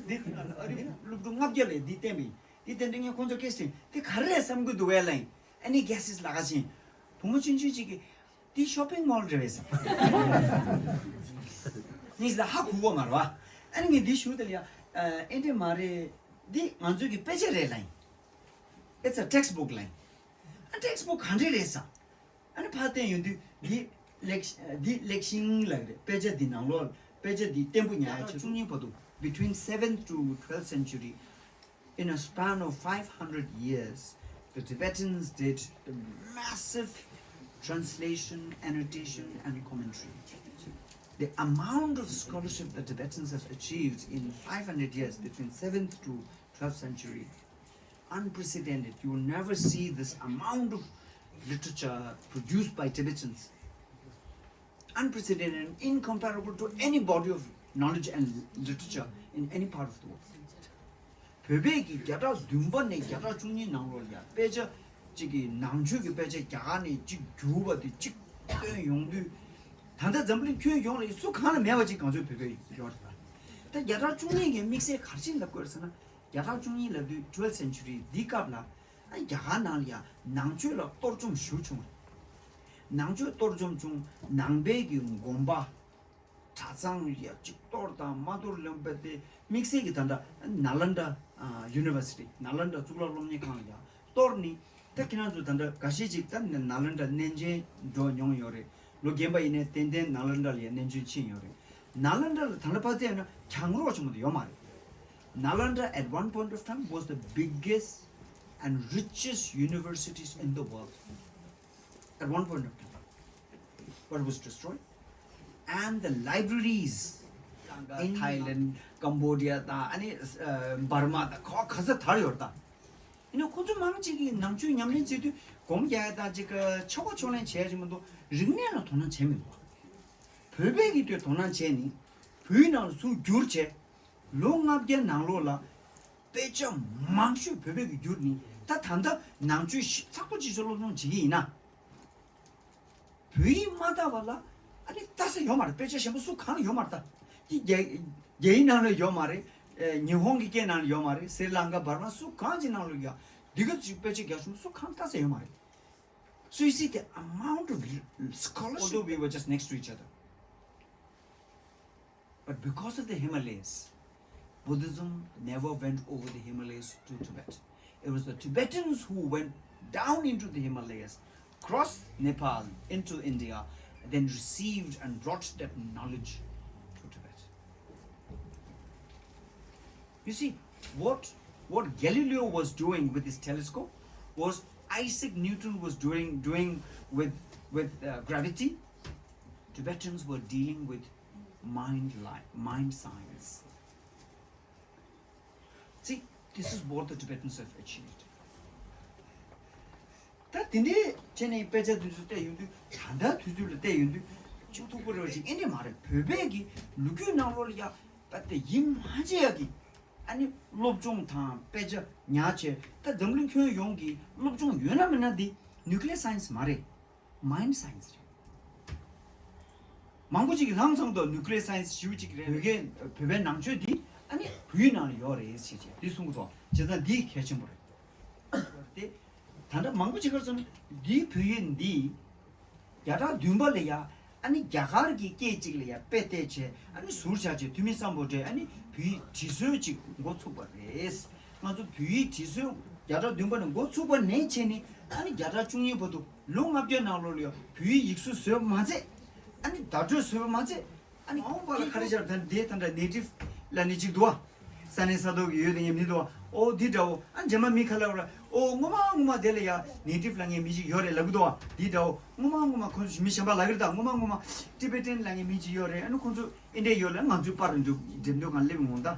འདི་ཨ་རི་སློབ་ཕྲུག་ལྔ་བརྒྱ་ལས་འདི་བསྟན་པ་ཡིན། འདི་བསྟན་དུས་ངས་ཁོང་ཚོ་སྐད་ཆ་དྲིས། འདི་ག་རེ་རེད་བསམ་གྱི་འདུག་བས་ལབ་ཡིན། ཨ་ནི་གེ་སིས་ལབ་ག་ཕྱིན། བུ་མོ་ཆུང་ཆུང་གཅིག་གིས། འདི་ཤོ་པིང་མོལ་རེད་བས་ཟེར། ངས་ད་ཧ་གོ་གི་མ་རེད་བ། ཨ་ནི་ངས་འདི་ཞུ་དེ་ལ་ཡ། ཨེ་འདྲས་མ་རེད། འདི་ང་ཚོའི་གི་དཔེ་ཆ་རེད་ལབ་ཡིན། It's a textbook ལབ་ཡིན། ཨ་ཊེག་སི་བུག་ག་འདྲས་རེད་ཟེར། ཨ་ནི་ཕར་བསྟན་ཡོང་དུས་འདི་ལེགས་འདི་ལེགས་ཤིང་ལབ་རེད། དཔེ་ཆ་འདི་ནང་ལོགས་དཔེ་ཆ་འདི་བརྟན་པོ་ཉར་ཡ་ཆེད། བཅུ་གཉིས་བར་དུ། Between seventh to twelfth century, in a span of five hundred years, the Tibetans did a massive translation, annotation, and commentary. The amount of scholarship the Tibetans have achieved in five hundred years, between seventh to twelfth century, unprecedented. You will never see this amount of literature produced by Tibetans. Unprecedented and incomparable to any body of knowledge and literature in any part of the world. བོད་པའི་གི་བརྒྱ་ཕྲག་བདུན་པ་ནས་བརྒྱ་ཕྲག་བཅུ་གཉིས་ནང་ལོགས་ལ་ཡ་དཔེ་ཆ་གཅིག་གི་ནང་ཆོས་ཀྱི་དཔེ་ཆ་རྒྱ་གར་ནས་གཅིག་བསྒྱུར་བ་དེ་གཅིག་བཏོན་ཡོང་དུས། ད་ལྟ་འཛམ་བུ་གླིང་ཁྱོན་ཡོངས་ལ་སུ་གང་ལ་མེད་པ་ཅིག་གང་ཚོད་བོད་པའི་ཡོད་རེད་པ། ད་བརྒྱ་ཕྲག་བཅུ་གཉིས་ཀྱི་དམིགས་བསལ་ག་རེ་བྱས་ནས་ལབ་དགོས་རེད་ཟེར་ན། བརྒྱ་ཕྲག་བཅུ་གཉིས་ལབ་དུས་twelfth century འདིའི་སྐབས་ལ། ཨ་རྒྱ་གར་ནང་ལ་ཡ་ནང་ཆོས་ལ་གཏོར་བཅོམ་ཞེ་པོ་བྱུང་རེད། ནང་ཆོས་གཏོར་བཅོམ་བྱུང་། ནང་པའི་གི་དགོན་པ། གྲྭ་ཚང་ཡ་གཅིག་གཏོར་དང་མ་གཏོར་ལབ་པ་དེ་དམིགས་བསལ་གྱི་ད་ལྟ་ནཱ་ལེནྡྲ་ཨ་ཡུ་ནི་ཝར་སི་ཊི། ནཱ་ལེནྡྲ་གཙུག་ལག་སློབ་གཉེར་ཁང་ལ་ཡ་གཏོར་ནི། ད་ཁྱེད་རང་ཚོ་ད་ལྟ་འགའ་ཤས་ཅིག་ད་ནཱ་ལེནྡྲ་གནས་མཇལ་འགྲོ་མྱོང་ཡོད་རེད། ལོ་རྒན་པ་ཡིན་ནའི་ཏན་ཏན་ནཱ་ལེནྡྲ་ལ་ཡ་གནས་མཇལ་ཕྱིན་ཡོད་རེད། ནཱ་ལེནྡྲ་ལ་ད་ལྟ་ཕར་བལྟས་ན་གྱང་རོ་ཆེན་པོ་དེ་ཡོད་མ་རེད། Nalanda at one point of time was the biggest and richest universities in the world. At one point of time, but was destroyed. And the libraries in Thailand, Cambodia དང་ཨ་ནི་འབར་མ་དང་ཁོ་ག་ས་དར་ཡོད་ད། ཡིན་ན་ཁོ་ཚོ་མང་ཅིག་གིས་ནང་ཆོས་ཉམས་ལེན་བྱེད་དུས་སྒོམ་རྒྱག་ཡ་དང་ཅིག་ཆོ་ག་ཕྱོགས་ལེན་བྱས་ཡ་ཅིག་མ་གཏོགས་རིག་གནས་ལ་དོ་སྣང་བྱས་མི་འདུག་བོད་པའི་གི་དུས་དོ་སྣང་བྱས་ནི་བོད་ནང་ལ་ཚུར་བསྒྱུར་བྱས། ལོ་ལྔ་བརྒྱ་ནང་ལོགས་ལ་དཔེ་ཆ་མང་ཤོས་བོད་པའི་གི་བསྒྱུར་ནི། ད་ད་ལྟ་ནང་ཆོས་ཞིབ་ཚགས་པོ་ཅིག་ཚོ་སློབ་སྦྱོང་བྱེད་ཀྱི་ཡིན་ན། བོད་ཡིག་མ་དར་བ་ལ་ཨ་ནི་ལྟ་ས་ཡོད་མ་རེད། དཔེ་ཆ་གཞན་པ་སུ་གང་ལ་ཡོད་མ་རེད། ད་འདི་རྒྱ་རྒྱ་ཡིག་ནང་ལ་ཡོད་མ་རེད། ཨེ་ཉི་ཧོང་གི་སྐད་ནང་ལ་ཡོད་མ་རེད། སི་རི་ལང་ཀ་འབར་མ་སུ་གང་ཅིག་ནང་ལ་ཡོད། འདི་ག་ཅིག་དཔེ་ཆ་རྒྱག་བྱུང་སུ་གང་ལྟ་ས་ཡོད་མ་རེད། So you see the amount of scholarship. Although we were just next to each other. But because of the Himalayas, Buddhism never went over the Himalayas to Tibet. It was the Tibetans who went down into the Himalayas, crossed Nepal into India, then received and brought that knowledge to Tibet. You see, what, what Galileo was doing with his telescope was Isaac Newton was doing, doing with, with uh, gravity. Tibetans were dealing with mind life, mind science. See, this is what the Tibetans have achieved. ད་དེ་འདྲའི་བྱས་ནས་དཔེ་ཆ་དེ་ཚོ་བལྟས་ཡོང་དུས། ད་ལྟ་དུས་ཚོད་ལ་བལྟས་ཡོང་དུས་ཅིག་ཐུག་པོ་རེ་བ་ཞིག་ཨེ་འདྲས་མ་རེད། བོད་པའི་གི་ལོ་རྒྱུས་ནང་ལོགས་ལ་ཡ་ད་དེ་ཡིད་མ་ཆེས་ཡ་གི་ཨ་ནི་སློབ་སྦྱོང་དང་དཔེ་ཆ་ཉར་བྱས། ད་འཛམ་གླིང་ཁྱོན་ཡོངས་ཀྱི་སློབ་སྦྱོང་ཡོད་ན་མེད་ན་འདི་nuclear science མ་རེད། Mind science རེད། མང་པོ་ཅིག་གིས་ལྷང་ཚང་དུ་nuclear science ཞེ་པོ་ཅིག་རེད། བོད་སྐད་བོད་པའི་ནང་ཆོས་འདི་ཨ་ནི་བོད་ཡིག་ནང་ལ་ཡོད་རེད་ཟེར་བྱས་འདི་གསུང་གི་འདུག་བྱས་ཙང་འདི་གལ་ཆེན་པོ་རེད། དེ་ད་ལྟ་མང་པོ་ཅིག་ག་རེ་ཟེར་ན་འདིའི་བོད་ཡིག་འདི་བརྒྱ་ཕྲག་བདུན་པ་ལ་ཡ་ཨ་ནི་རྒྱ་གར་གྱི་སྐད་ཅིག་ལ་ཡ་དཔེ་བལྟས་བྱས། ཨ་ནི་ཟུར་བཞག་བྱས་ཐོན་མི་སམ་བྷོ་ཊས་ཨ་ནི་བོད་ཡིག་བྲིས་སྲོལ་ཅིག་འགོ་ཚུགས་པ་རེད། ང་ཚོ་བོད་ཡིག་བྲིས་སྲོལ་བརྒྱ་ཕྲག་བདུན་པ་ནས་འགོ་ཚུགས་པ་ནས་བྱས་ནས་ཨ་ནི་བརྒྱ་ཕྲག་བཅུ་གཉིས་བར་དུ་ལོ་ལྔ་བརྒྱ་ནང་ལོགས་ལ་ཡ་བོད་ཡིག་ཡིག་གཟུགས་བཟོས་པ་མ་ཚད། ཨ་ནི་བརྡ་སྤྲོད་བཟོས་པ་མ་ཚད། ཨ་ནི་མ་འོངས་པ་ལ་ག་རེ་བྱས་ད་འདི་ད་ལྟ་native ལ་ནི་གཅིག་འདུག་བ། ས་གནས་ས་ཐོག་གི་ཡོད་དེ་ངས་མི་འདུག་བ། ཨོ་འདི་འདྲ་བོ། ཨ་རྗེས་མ་མི་ཁ་ལ་བ་ར། ཨོ་ངོ་མ་ངོ་མ་དེ་ལ་ཡ་ནེ་ཊིབ་ལ་ངས་མི་ཅིག་ཡོད་རེད་ལབ་གི་འདུག་བ། འདི་འདྲ་བོ། ངོ་མ་ངོ་མ་ཁོང་ཚོ་མི་གཞན་པ་ལབ་གི་རེད་ད། ངོ་མ་ངོ་མ་ཊི་བེ་ཊན་ལ་ངས་མི་ཅིག་ཡོད་རེད། ཨ་ནི་ཁོང་ཚོ་ཨིན་ཌི་ཡ་ཡོད་ལ་ང་ཚོའི་པར་འགྲེམས་སྟོན་ཁང་སླེབས་འོང་ད།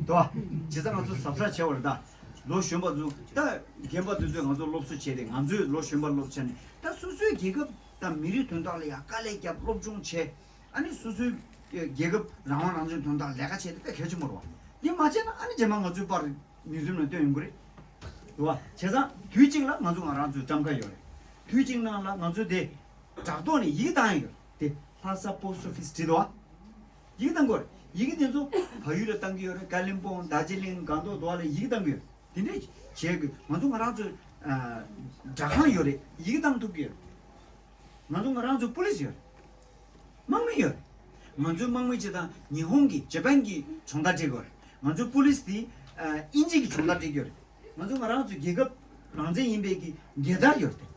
འདུག་བ། བྱས་ཙང་ང་ཚོ་གཟབ་གཟབ་བྱས་པ་རེད་ད། ལོ་གཞོན་པ་ཚོ་ད་རྒན་པ་དེ་ཚོས་ང་ཚོ་སློབ་གསོ་བྱས་ཏེ། ང་ཚོས་ལོ་གཞོན་པ་སློབ་བྱས་ནས་ད་སོ་སོའི་རྒྱལ་ཁབ་དང་མི་རིགས་དོན་དག་ལ་ཡ་དཀའ་ལས་བརྒྱབ། སློབ་སྦྱོང་བྱས། ཨ་ནི་སོ་སོའི་རྒྱལ་ཁབ་རང་དབང་རང་བཙན་དོན་དག་ལས་ཀ་བྱས་ཏེ་དཔེ་གལ་ཆེན་པོ་རེད་བ། འདི་མ་བྱས་ན་ཨ་ནི་རྗེས་མ་ང་ཚོའི་པར་མིའུ་ཛིམ་ལ་སྟོན་ཡོང་གི་རེད། རེད་བ། བྱས་ཙང་དུས་གཅིག་ལ་ང་ཚོ་ང་རང་ཚོའི་ཊམ་ཁ་ཡོད་རེད། དུས་གཅིག་ནང་ལ་ང་ཚོ་དེ་དྲ་ཐོག་ནས་ཡིག་བཏང་ཡོད་རེད། དེ་ལྷ་ས་པོ་སི་ཊི་ཨོ་ཕི་སི་བྲིས་འདུག་བ། ཡིག་བཏང་དགོས་རེད། ཡིག་དེ་ཚོ་བལ་ཡུལ་ལ་བཏང་གི་ཡོད་རེད། ཀ་ལིམ་པོང་། དར་ཇི་ལིང་། སྒང་ཏོག་དེ་ཚོ་ལ་ཡིག་བཏང་གི་ཡོད་རེད། དེ་འདྲས་བྱས་དགོས། ང་ཚོ་ང་རང་ཚོའི་ཨ་སྦྲག་ཁང་ཡོད་རེད། ཡིག་བཏང་ཐུབ་ཀྱི་ཡོད་རེད། ང་ཚོ་ང་རང་ཚོའི་པུ་ལི་སི་ཡོད་རེད། དམག་མི་ཡོད་རེད། ང་ཚོའི་དམག་མི་སྤྱི་དང་ཉི་ཧོང་གི་ཇ་པན་གྱི་སྦྱོང་བརྡར་སྤྲད་ཀྱི་ཡོད་རེད། ང་ཚོའི་པུ་ལི་སི་དེ་ཨ་དབྱིན་ཇི་གི་སྦྱོང་བརྡར་སྤྲད་ཀྱི་ཡོད་རེད། ང་ཚོ་ང་རང་ཚོའི་རྒྱལ་ཁབ་རང་བཙན་ཡིན་པའི་གི་རྒྱལ་དར་ཡོད་རེད།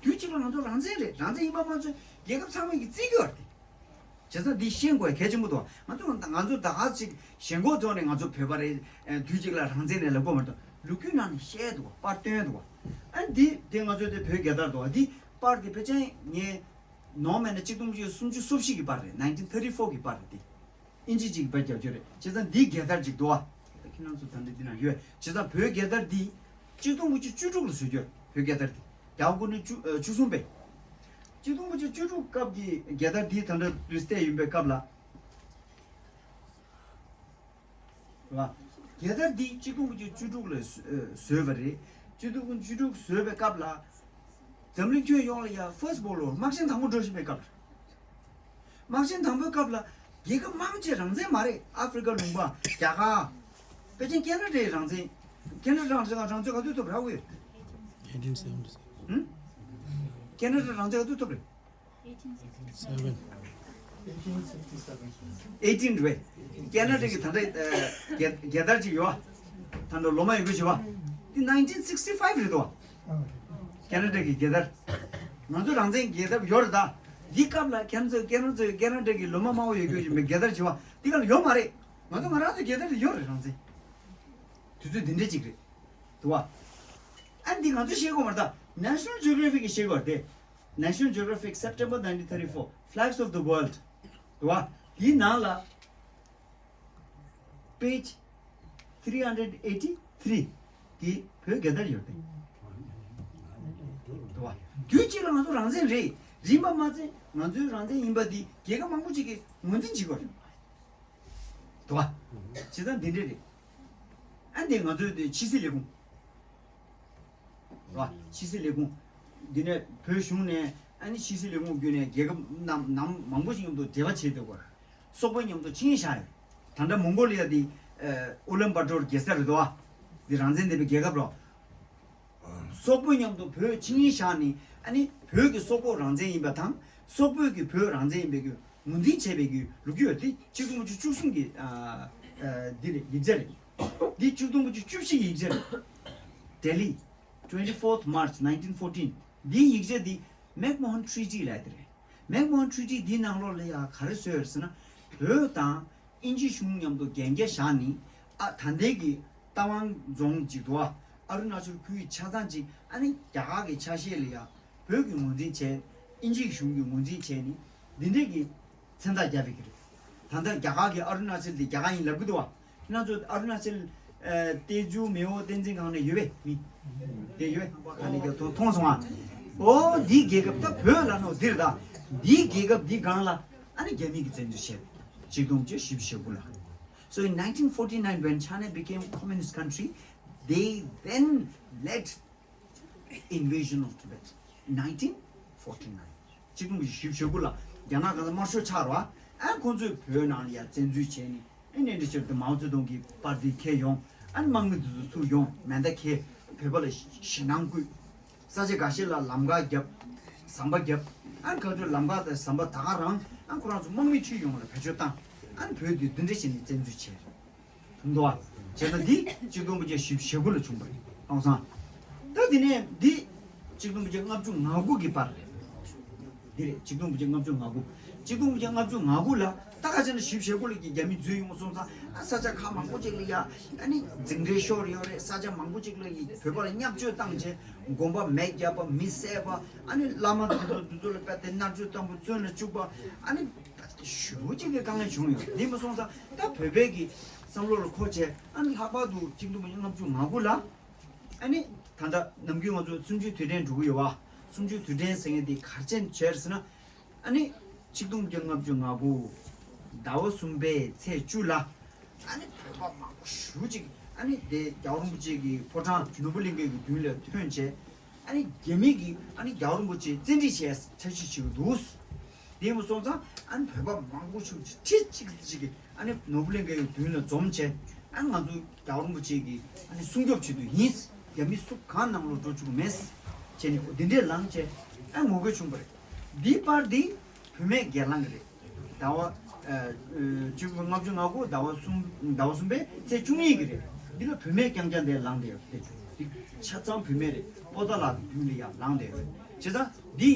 དུས་གཅིག་ལ་ང་ཚོ་རང་བཙན་རེད། རང་བཙན་ཡིན་པ་མ་ཚད་རྒྱལ་ཁབ་ཚང་མས་ཀྱི་བརྩི་གི་ཡོད་རེད། བྱས་ཙང་འདི་ཤེས་དགོས་གལ་ཆེན་པོ་འདུག་ང་ཚོ་ང་ཚོ་ད་ག་ཅིག་ཞེན་ཁོག་ཐོག་ནས་ང་ཚོ་བོད་པ་རེད། ཨ་དུས་གཅིག་ལ་རང་བཙན་རེད་ལབ་དགོས་མ་གཏོགས་ལོ་རྒྱུས་ནང་ནས་བཤད་འདུག་བ། པར་བཏོན་འདུག་བ། ཨ་འདི་དེ་ང་ཚོའི་དེ་བོད་རྒྱལ་དར་འདུག་བ། འདི་པར་དེ་ཕལ་ཆེར་ངས་ནོར་མེད་ན་གཅིག་སྟོང་དགུ་བརྒྱ་སུམ་ཅུ་སོ་བཞི་གི་པར་རེད། ནའིན་ཊིན་ཐར་ཊི་ཕོར་གི་པར་རེད་དེ། ཨིན་ཇི་གཅིག་པར་རྒྱབ་སྐྱོར་རེད། བྱས་ཙང་འདི་རྒྱལ་དར་གཅིག་འདུག་བ། ད་ཁྱེད་རང་ཚོ་ད་འདི་འདི་ན་ཡོད། བྱས་ཙང་བོད་རྒྱལ་དར་འདི་གཅིག་སྟོང་དགུ་བརྒྱ་བཅུ་དྲུག་ལ་བཟོས་རྒྱུ་རེད། བོད་རྒྱལ་དར་འདི་རྒྱ་དགུ་ནི་བཅུ་ཨ་བཅུ་གསུམ་པས། གཅིག་སྟོང་དགུ་བརྒྱ་བཅུ་དྲུག་སྐབས་ཀྱི་རྒྱལ་དར་འདི་ད་ལྟ་དུས་བལྟས་ཡིན་པའི་སྐབས་ལ། རེད་བ། རྒྱལ་དར་འདི་གཅིག་སྟོང་དགུ་བརྒྱ་བཅུ་དྲུག་ལ་བཟོ་ཨ་བཟོས་པ་རེད། གཅིག་སྟོང་དགུ་བརྒྱ་བཅུ་དྲུག་བཟོས་པའི་སྐབས་ལ། འཛམ་གླིང་ཁྱོན་ཡོངས་ལ་ཡ་ཕར་སི་ཝརལྡ་ཝར། དམག་ཆེན་དང་པོ་འགྲོ་བཞིན་པའི་སྐབས་རེད། དམག་ཆེན་དང་པོའི་སྐབས་ལ་རྒྱལ་ཁབ་མང་ཆེ་རང་བཙན་མ་རེད། ཨ་ཧྥི་རི་ཀ་ལུང་པ། རྒྱ་གར། ཕལ་ཆེར་ཁེ་ན་ཌའི་རང་བཙན། ཁེ་ན་ཌ་རང་བཙན་རང་བཙན་ག་དུས་ཐོབ་རེད་ཨ་ཁུ། ཨེ་ཊིན་སེ་ཝེན་ཊི་སེ་ཝེན། ཧུམ། ཁེ་ན་ཌ་རང་བཙན་ག་དུས་ཐོབ་རེད། སེ་ཝེན། ཨེ་ཊིན་རེད། ཁེ་ན་ཌ་གི་ད་ལྟ་ཨ་རྒྱལ་རྒྱལ་དར་ཅིག་ཡོད་བ། ད་ལྟ་ལོ་མ་ཡོད་གི་བྱེད་བ། འདི་ནའིན་ཊིན་སིག་སི་ཕའིབ་རེད་དོ། ཁེ་ན་ཌ་གི་རྒྱལ་དར། ང་ཚོ་རང་བཙན་རྒྱལ་དར་ཡོད་རེད་ད། འདི་སྐབས་ལ་ཁྱེད་ཚོས་ཁྱེད་རང་ཚོས་ཁེ་ན་ཌ་གི་ལོ་མ་དམར་པོ་ཡོད་རྒྱུ་ཞིག་མེད། རྒྱལ་དར་བྱེད་བ་འདི་སྐབས་ལ་ཡོད་མ་རེད། ང་ཚོ་ང་རང་ཚོའི་རྒྱལ་དར་ཡོད་རེད་རང་བཙན། དུས་ཚོད་འདི་འདྲ་ཅིག་རེད། འདུག་བ། ཨ་འདི་ང་ཚོས་ཤེས་དགོས་མ་རེད་ད། National Geographic གིས་ཤེས་དགོས་རེད་དེ། National Geographic September nineteen thirty-four, Flags of the World. འདུག་བ། དེའི་ནང་ལ་page three hundred eighty-three གི་བོད་རྒྱལ་དར་ཡོད་དེ། འདུག་བ། དུས་གཅིག་ལ་ང་ཚོ་རང་བཙན་རེད། རིམ་པ་མ་ཚད་ང་ཚོའི་རང་བཙན་ཡིན་པ་འདི་རྒྱལ་ཁབ་མང་པོ་ཅིག་གིས་ངོས་འཛིན་བྱེད་དགོས་རེད། འདུག་བ། བྱས་ཙང་འདི་འདྲ་རེད། ཨ་འདི་ང་ཚོའི་དེ་ཕྱི་སྲིད་ལས་ཁུངས། རེད་བ། ཕྱི་སྲིད་ལས་ཁུངས། འདི་ནས་བོད་གཞུང་ནས་ཨ་ནི་ཕྱི་སྲིད་ལས་ཁུངས་བརྒྱུད་ནས་རྒྱལ་ཁབ་རྣམས་ནང་མང་པོ་ཞིག་མཉམ་དུ་འབྲེལ་བ་བྱས་འདུག་གོ། སོག་པོའི་མཉམ་དུ་ཆིངས་ཡིག་བཞག་ཡོད། ད་ལྟ་མོང་གོ་ལི་ཡ་འདི་ཨ་ཨུ་ལན་བྷ་ཏོར་རྒྱལ་ས་རེད་དོ། འདི་རང་བཙན་ལྡན་པའི་རྒྱལ་ཁབ་རོ། སོག་པོའི་མཉམ་དུ་བོད་ཆིངས་ཡིག་བཞག་ནས་ཨ་ནི་བོད་ཀྱི་སོག་པོ་རང་བཙན་ཡིན་པ་དང་སོག་པོས་ཀྱི་བོད་རང་བཙན་ཡིན་པའི་གི་ངོས་འཛིན་བྱས་པའི་གི་ལོ་རྒྱུས་ཡོད་དེ། ཆིག་སྟོང་དགུ་བརྒྱ་བཅུ་གསུམ་གི་ཨ་ཨ་འདི་རེད། ཡིག་ཆ་རེད། འདི་ཆིག་སྟོང་དགུ་བརྒྱ་བཅུ་བཞི་གི་ཡིག་ཆ་རེད། Delhi, twenty-fourth March nineteen fourteen. འདིའི་ཡིག་ཆ་འདི་མེག་མོ་ཧན་ཊི་རི་ཊི་ལབ་དེ་རེད། མེག་མོ་ཧན་ཊི་རི་ཊི་འདིའི་ནང་ལོགས་ལ་ཡ་ག་རེ་བཟོས་ཡོད་ཟེར་ན། བོད་དང་དབྱིན་ཇི་གཞུང་མཉམ་དུ་གན་རྒྱ་བཞག་ནས་ཨ་ད་ལྟའི་གི་རྟ་དབང་རྫོང་གཅིག་འདུག་བ། ཨ་རུ་ན་ཅལ་ཁུལ་གྱི་ཆ་ཚང་གཅིག་ཨ་ནི་རྒྱ་གར་གྱི་ཆ་ཤས་ལ་ཡ་བོད་ཀྱི་ངོས་འཛིན་བྱས། དབྱིན་ཇིའི་གཞུང་གིས་ངོས་འཛིན་བྱས་ནས་འདི་འདྲས་ཀྱི་མཚན་རྟགས་བརྒྱབ་པའི་གི་རེད། ད་ལྟ་རྒྱ་གར་གྱི་ཨ་རུ་ན་ཅལ་དེ་རྒྱ་གར་ཡིན་ལབ་གི་འདུག་བ། ཁྱེད་རང་ཚོ་ཨ་རུ་ན་ཅལ་ཨ་ཏེ་ཇུ་མེའོ་བསྟན་འཛིན་སྒང་ནས་ཡོད་པས་མི་དེ་ཡོད་པས། ཨ་ནི་རྒྱ་མཐོང་མཐོང་སོང་ཨ། ཨོ་འདི་རྒྱལ་ཁབ་ད་བོད་ལ་ནོ་འདིར་ད་འདི་རྒྱལ་ཁབ་འདི་སྒང་ལ་ཨ་ནི་རྒྱ་མི་གི་བཙན་འཛུལ་བྱས། ཆིག་སྟོང་དགུ་བརྒྱ་བཞི་བཅུ་ཞེ་དགུ་ལ། So in nineteen forty-nine, when China became communist country, they then led invasion of Tibet. Nineteen forty-nine. ཆིག་སྟོང་དགུ་བརྒྱ་བཞི་བཅུ་ཞེ་དགུ་ལ་རྒྱ་ནག་གང་ལ་དམར་ཤོག་ཆགས་རོ། ཨ་ཁོང་ཚོས་བོད་ནང་ལ་ཡ་བཙན་འཛུལ་བྱས་ནས་ཨ་ནི་འདྲ་ཆེར་དུ་མའོ་ཙེ་ཏུང་གི་པར་འདི་འཁྱེར་ཡོང་། ཨ་ནི་དམག་མི་འདི་ཚོ་ཚུར་ཡོང་མེ་མདའ་འཁྱེར་བོད་པ་ལ་ཞེད་སྣང་བསྐུལ། ས་ཆ་འགའ་ཤས་ལ་ལམ་ཁ་བརྒྱབ། ཟམ་པ་བརྒྱབ། ཨ་ཁོ་ཚོས་ལམ་ཁ་དང་ཟམ་པ་ད་ག་རང་། ཨ་ཁོ་རང་ཚོ་དམག་མི་ཁྲིད་ཡོང་བ་ལ་བེད་སྤྱོད་བཏང་། ཨ་བོད་འདི་འདི་འདྲ་བྱས་ནས་བཙན་འཛུལ་བྱས། འདུག་བ། བྱས་ཙང་འདི་ཆིག་སྟོང་དགུ་བརྒྱ་བཞི་བཅུ་ཞེ་དགུ་ལ་བྱུང་བ་རེད། ཨང་སང་། ད་དེ་ནས་འདི་ཆིག་སྟོང་དགུ་བརྒྱ་ལྔ་བཅུ་ང་དགུ་གི་པར་རེད། འདི་རེད། ཆིག་སྟོང་དགུ་བརྒྱ་ལྔ་བཅུ་ང་དགུ། ཆིག་སྟོང་དགུ་བརྒྱ་ལྔ་བཅུ་ང་དགུ་ལ་ད་ག་ཅིག་ན་ཞིབ་ཞིབ་པོ་ལ་གི་རྒྱ་མི་འཛུལ་ཡོང་སོང་ཙང་ཨ་ས་ཆ་ཁག་མང་པོ་ཅིག་ལ་ཡ་ཨ་ནི་འཛིང་རེས་ཤོར་ཡོད་རེད། ས་ཆ་མང་པོ་ཅིག་ལ་ཡི་བོད་པ་ལ་བརྙས་བཅོས་བཏང་བྱས་དགོན་པ་མེ་བརྒྱབ་པ་མི་བསད་པ་ཨ་ནི་བླ་མ་དེ་ཚོ་དེ་ཚོ་ལ་དཔེ་དེ་མནར་གཅོད་བཏང་པ་བཙོན་ལ་བཅུག་པ་ཨ་ནི་ཞེ་པོ་ཅིག་གི་དཀའ་ངལ་བྱུང་ཡོད། དེ་མ་སོང་ཙང་ད་བོད་པའི་གི་བསམ་བློ་ལ་འཁོར་བྱས་ཨ་ནི་ལྷག་པར་དུ་ཆིག་སྟོང་དགུ་བརྒྱ་ལྔ་བཅུ་ང་དགུ་ལ་ཨ་ནི་ད་ལྟ་ནམ་རྒྱུན་ང་ཚོ་གསུམ་བཅུའི་དུས་དྲན་འགྲོ་གི་ཡོད་པ། གསུམ་བཅུའི་དུས་དྲན་ཟེར་མཁན་དེ་ག་རེ་བྱས་ཟེར་ན། ཨ་ནི་ཆིག་སྟོང་དགུ་བརྒྱ་ལྔ་བཅུ་ང་དགུ་ཟླ་བ་གསུམ་པའི་ཚེས་བཅུ་ལ་ཨ་ནི་བོད་པ་མང་པོ་ཞེ་པོ་ཅིག་ཨ་ནི་དེ་རྒྱལ་བ་རིན་པོ་ཆེ་གི་ཕོ་བྲང་ནོར་བུ་གླིང་ཁའི་གི་མདུན་ལ་ཐོན་བྱས་ཨ་ནི་རྒྱ་མི་གིས་ཨ་ནི་རྒྱལ་བ་རིན་པོ་ཆེ་བཙན་ཁྲིད་བྱས་འཆར་གཞི་བྱེད་ཀྱི་འདུག་དེ་མ་སོང་ཙང་ཨ་ནི་བོད་པ་མང་པོ་ཞེ་པོ་ཅིག་ཁྲི་གཅིག་ཅིག་གིས་ཨ་ནི་ནོར་བུ་གླིང་ཁའི་གི་མདུན་ལ་འཛོམས་བྱས་ཨ་ནི་ང་ཚོ་རྒྱལ་བ་རིན་པོ་ཆེ་གི་ཨ་ནི་སྲུང་སྐྱོབ་བྱེད་དུ་ཡིན། རྒྱ་མི་སུ་གང་ནང་ལོགས་འགྲོ་བཅུག་མེད་བྱས་ནས་འདི་འདྲས་ལངས་བྱས་ཨ་ངོ་རྒོལ་བྱུང་བ་རེད། འདི་པར་འདི་བུད་མེད་སྒེར་ལངས་གི་རེད། ཟླ་བ་ཨ་ཨ་བཅུ་ལྔ་བཅུ་ང་དགུ་ཟླ་བ་གསུམ་ཟླ་བ་གསུམ་པའི་ཚེས་བཅུ་གཉིས་གི་རེད། འདི་ལ་བུད་མེད་རྐྱང་རྐྱང་དེ་ལངས་བསྡད་ཡོད་རེད། འདི་ཆ་ཚང་བུད་མེད་རེད། པོ་ཏཱ་ལ་གི་མདུན་ལ་ཡར་ལངས་བསྡད་ཡོད་རེད། བྱས་ཙང་འདི་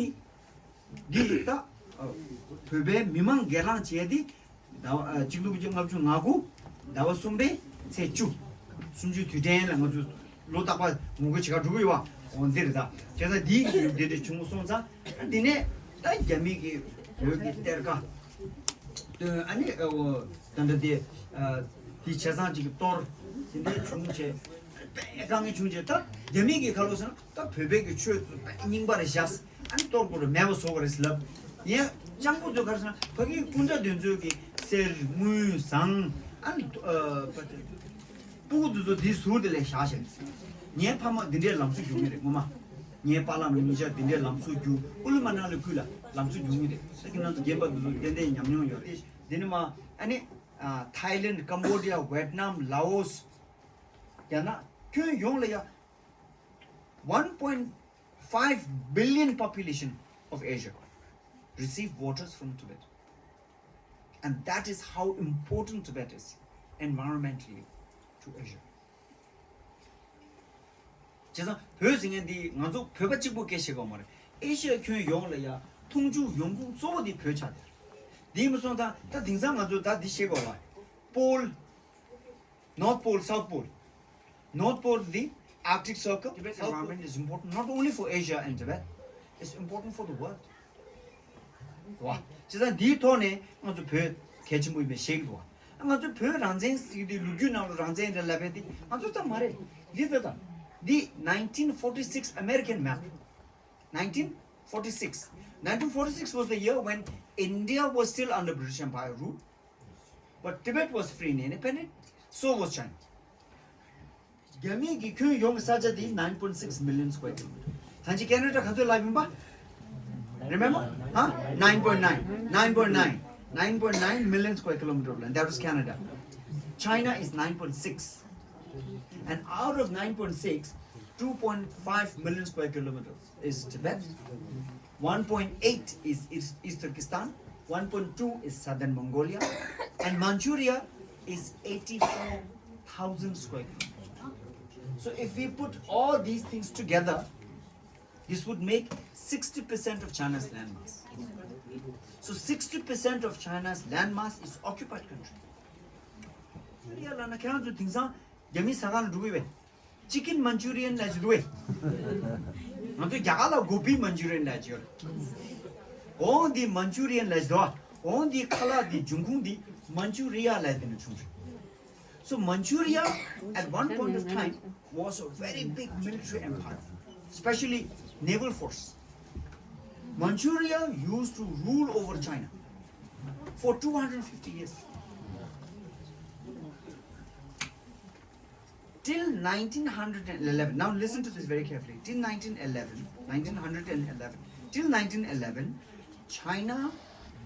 འདི་ད་ཨ་བོད་པའི་མི་མང་སྒེར་ལངས་བྱས་ཏེ་ཟླ་བ་ཨ་ཆིག་སྟོང་དགུ་བརྒྱ་ལྔ་བཅུ་ང་དགུ་ཟླ་བ་གསུམ་པའི་ཚེས་བཅུ། གསུམ་བཅུའི་དུས་དྲན་ལ་ང་ཚོ་ལོ་རྟག་པར་ངོ་རྒོལ་བྱེད་གར་འགྲོ་གི་ཡོད་པ། འོ་འདི་རེད་ད། བྱས་ཙང་འདིའི་གི་འདི་འདྲ་བྱུང་སོང་ཙང་འདི་ནས་ད་རྒྱ་མི་གི་བོད་ཀྱི་གཏེར་ཁ་སྟོན་ཨ་ནི་ཨོ་ད་འདྲ་དེ་ཨ་དེ་བྱས་ཙང་ཅིག་གི་གཏོར་དེ་འདྲ་བྱུང་བྱས་དཔེ་དཀའ་ངལ་བྱུང་བྱས་ད་རྒྱ་མི་གི་ཁ་ལོ་ཟེར་ན་ད་བོད་པའི་གི་ཆོས་དཔེ་རྙིང་པ་རེད་བཞག་ཨ་ནི་གཏོར་དགོས་རེད། མེད་པ་བཟོ་དགོས་རེད་ལབ། ཡང་སྤྱང་པོ་ཚོས་ག་རེ་ཟེར་ན་ཕ་གིའི་སྐུ་འདྲ་དེ་ཚོས་ཀྱི་གསེར་དངུལ་ཟངས་ཨ་ནི་ཨ་སྤུ་གུ་དེ་ཚོ་འདིའི་ཟུར་དེ་ལས་བཞག་བཞག་ངའི་ཕ་མ་འདི་འདྲའི་ལམ་སྲོལ་རྒྱུག་ངེས་རེད་ངོ་མ། ངའི་པཱ་ལགས་མི་ཉིས་ཆ་འདི་འདྲའི་ལམ་སྲོལ་རྒྱུག་ཨུ་ལུ་མ་ན་ལི་ཁུལ་ལ་ལམ་སྲོལ་རྒྱུག་ངེས་རེད། ད་ཁྱེད་རང་ཚོ་རྒན་པ་དེ་ཚོ་ཏན་ཏན་ཉམས་མྱོང་ཡོད་རེད། འདི་ནི་མ་ཨ་ནི་ཨ་Thailand, Cambodia, Vietnam, Laos ཡང་ན་ཁྱོན་ཡོངས་ལ་ཡ་one point five billion population of Asia receive waters from Tibet. And that is how important Tibet is environmentally to Asia. བྱས་ཙང་བོད་ཟེར་མཁན་འདི་ང་ཚོ་བོད་པ་གཅིག་པུ་སྐད་བཤད་དགོས་མ་རེད། ཨེ་ཤི་ཡ་ཁྱོན་ཡོངས་ལ་ཡ་འཐུང་ཆུ་ཡོང་ཁུངས་གཙོ་བོ་འདི་བོད་ཆགས་འདུག་འདི་མ་སོང་ཙང་ད་དེང་སང་ང་ཚོ་ད་འདི་བཤད་དགོས་པ། Pole, North Pole, South Pole. North Pole, the Arctic Circle. Tibet's environment is important not only for Asia and Tibet, it's important for the world. བ། བྱས་ཙང་འདིའི་ཐོག་ནས་ང་ཚོ་བོད་གལ་ཆེན་པོ་ཡིན་པའི་ཤེས་ཀྱི་འདུག་བ། ང་ཚོ་བོད་རང་བཙན་ཟེར་གྱི་འདི་ལོ་རྒྱུས་ནང་ལ་རང་བཙན་རེད་ལབ་པའི་འདི་ང་ཚོ་ཙམ་མ་རེད། འདི་ལྟ་དང་། འདི་nineteen forty-six American map. Nineteen forty-six. Nineteen forty-six was the year when India was still under British Empire rule, but Tibet was free and independent. So was China. རྒྱ་མིའི་གི་ཁྱོན་ཡོངས་ཀྱི་ས་ཆ་དེ་nine point six million square kilometer. ད་ཅི་ཁེ་ན་ཌ་ག་ཚོད་ལབ་ཡིན་པ། Remember? Huh? Nine point nine. Nine point nine. Nine point nine million square kilometer of land. That was Canada. China is nine point six. And out of nine point six, two point five million square kilometers is Tibet. One point eight is East, East Turkestan. One point two is southern Mongolia. And Manchuria is eighty-four thousand square kilometers. So if we put all these things together, this would make sixty percent of China's landmass. So sixty percent of China's landmass is occupied country. Manchuria ལ་ན་ཁྱེད་རང་ཚོ་དེང་སང་རྒྱ་མི་ཟ་ཁང་ལ་འགྲོ་གི་བས། Chicken Manchurian ལ་ཅི་འདུག་བས། ང་ཚོ་རྒྱ་གར་ལ་gobi Manchurian ལ་ཅི་ཡོད། འོང་འདི་Manchurian ལ་ཅི་འདུག་འོང་འདི་ཁ་ལག་འདི་འབྱུང་ཁུངས་འདི་Manchuria ལ་དེ་ནས་བྱུང་རེད། So Manchuria at one point of time was a very big military empire, especially naval force. Manchuria used to rule over China for two hundred fifty years. Till nineteen hundred eleven, now listen to this very carefully. Till nineteen eleven, nineteen hundred eleven, till nineteen eleven, China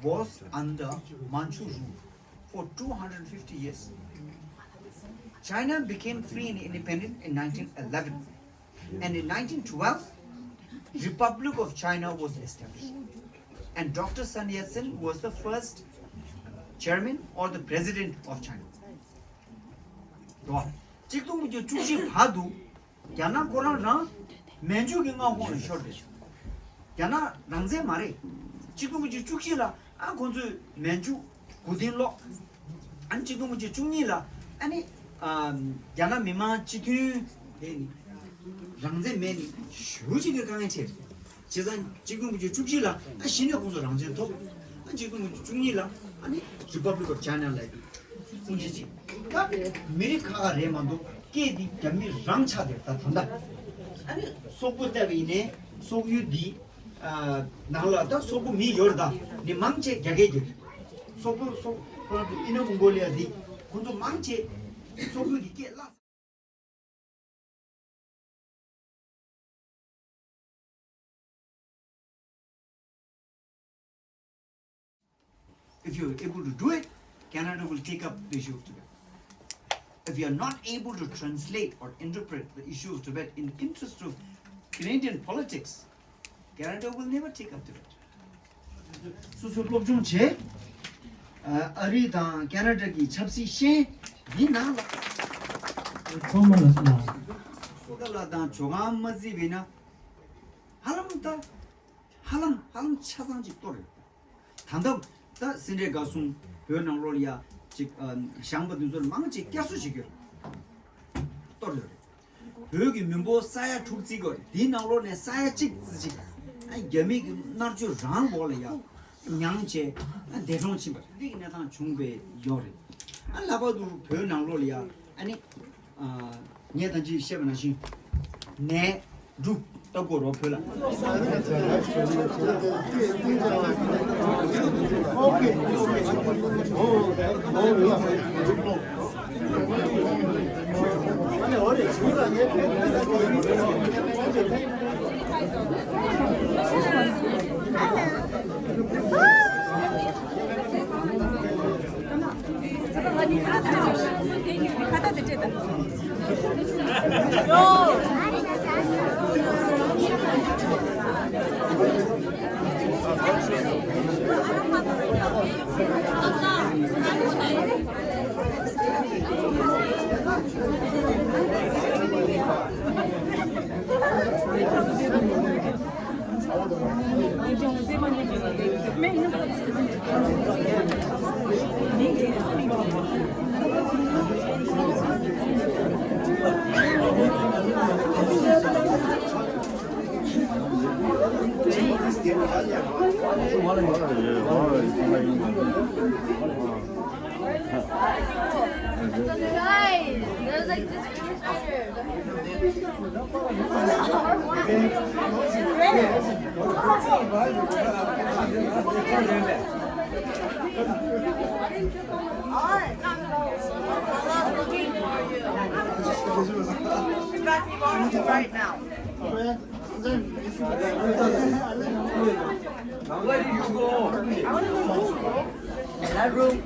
was under Manchu rule for two hundred fifty years. China became free and independent in nineteen eleven. And in nineteen twelve, Republic of China was established. And Doctor Sun Yat-sen was the first chairman or the president of China. ཆིག་སྟོང་དགུ་བརྒྱ་བཅུ་གཅིག་བར་དུ་རྒྱ་ནག་ཁོ་རང་རང་མན་ཇུ་གི་མངའ་ཁོངས་ལ་ཤོར་ཏེ། རྒྱ་ནག་རང་བཙན་མ་རེད། ཆིག་སྟོང་དགུ་བརྒྱ་བཅུ་གཅིག་ལ་ ཨ་ཁོང་ཚོས་མན་ཇུ་གོ་དན་སློག་ཨ་ནི་ཆིག་སྟོང་དགུ་བརྒྱ་བཅུ་གཉིས་ལ་ཨ་ནི་ཨ་རྒྱ་ནག་མི་དམངས་སྤྱི་མཐུན་དེ་ནི་རང་བཙན་མེད་ནི་ཞེ་པོ་ཅིག་གི་དཀའ་ངལ་འཕྲད་རེད། བྱས་ཙང་ཆིག་སྟོང་དགུ་བརྒྱ་བཅུ་གཅིག་ལ་ཨ་གཞི་ནས་ཁོང་ཚོ་རང་བཙན་ཐོབ། ཨ་ཆིག་སྟོང་དགུ་བརྒྱ་བཅུ་གཉིས་ལ་ཨ་ནི་Republic of China ལབ་དུས་དབུ་འབྱེད་བྱས། ད་མི་རིགས་ཁག་ཁག་རེད་མ་གཏོགས་སྐད་འདི་རྒྱ་མི་རང་ཆགས་བསྡད་ད་ད་ལྟ། ཨ་ནི་སོག་པོ་བལྟས་པ་ཡིན་ནའི་སོག་ཡུལ་འདི་ཨ་ནང་ལ་ད་སོག་པོ་མི་ཡོད་རེད། ད་ནི་མང་ཆེ་རྒྱ་སྐད་ཀྱི་རེད། སོག་པོ་སོག་ཁོ་རང་ཚོ་ཨི་ན་མོང་གོ་ལི་ཡ་འདི་ཁོ་ཚོ་མང་ཆེ་སོག་ཡུལ་གྱི་སྐད་བརླགས། If you are able to do it, Canada will take up the issue of Tibet. If you are not able to translate or interpret the issue of Tibet in the interest of Canadian politics, Canada will never take up Tibet. སོ་སོ་སློབ་སྦྱོང་བྱས། ཨ་རི་དང་ཁ་ན་ཌ་གི་ཆབ་སྲིད་ཤེས་འདི་ནང་ལ། ཚང་མ་ལ་ལ། སོ་ད་ལ་དང་ཇོ་ཁང་མ་བརྩིས་པས་ན། ཧ་ལམ་ད། ཧ་ལམ་ཧ་ལམ་ཆ་ཚང་ཅིག་གཏོར་ཡོད། ད་ལྟ་ད་སེ་འབྲས་དགའ་གསུམ་བོད་ནང་ལོགས་ལ་ཡ་ཅིག་ཨ་བཞེངས་པ་འདི་ཚོར་མང་ཆེ་བསྐྱར་གསོ་བྱེད་ཀྱི་ཡོད་རེད། གཏོར་ཡོད་རེད། བོད་ཀྱི་མི་འབོར་ས་ཡ་དྲུག་བརྩི་དགོས་རེད། འདིའི་ནང་ལོགས་ནས་ས་ཡ་གཅིག་བརྩི་ཅིག་ཨ་རྒྱ་མི་གི་མནར་གཅོད་རང་འོག་ལ་ཡ་མྱངས་བྱས་ཨ་འདས་གྲོངས་ཕྱིན་པ་རེད། འདི་གི་གནས་སྟངས་བྱུང་བའི་ཡོད་རེད། ཨ་ལྷག་པར་དུ་བོད་ནང་ལོགས་ལ་ཡ་ཨ་ནི། ཨ་ངས་ད་ཅི་བཤད་པ་ནང་བཞིན་ནས་འབྲུ་ལྟ་དགོས་རོགས་བོད་ལ། Guys, there's like this picture. All right. Right now. Where did you go? That room.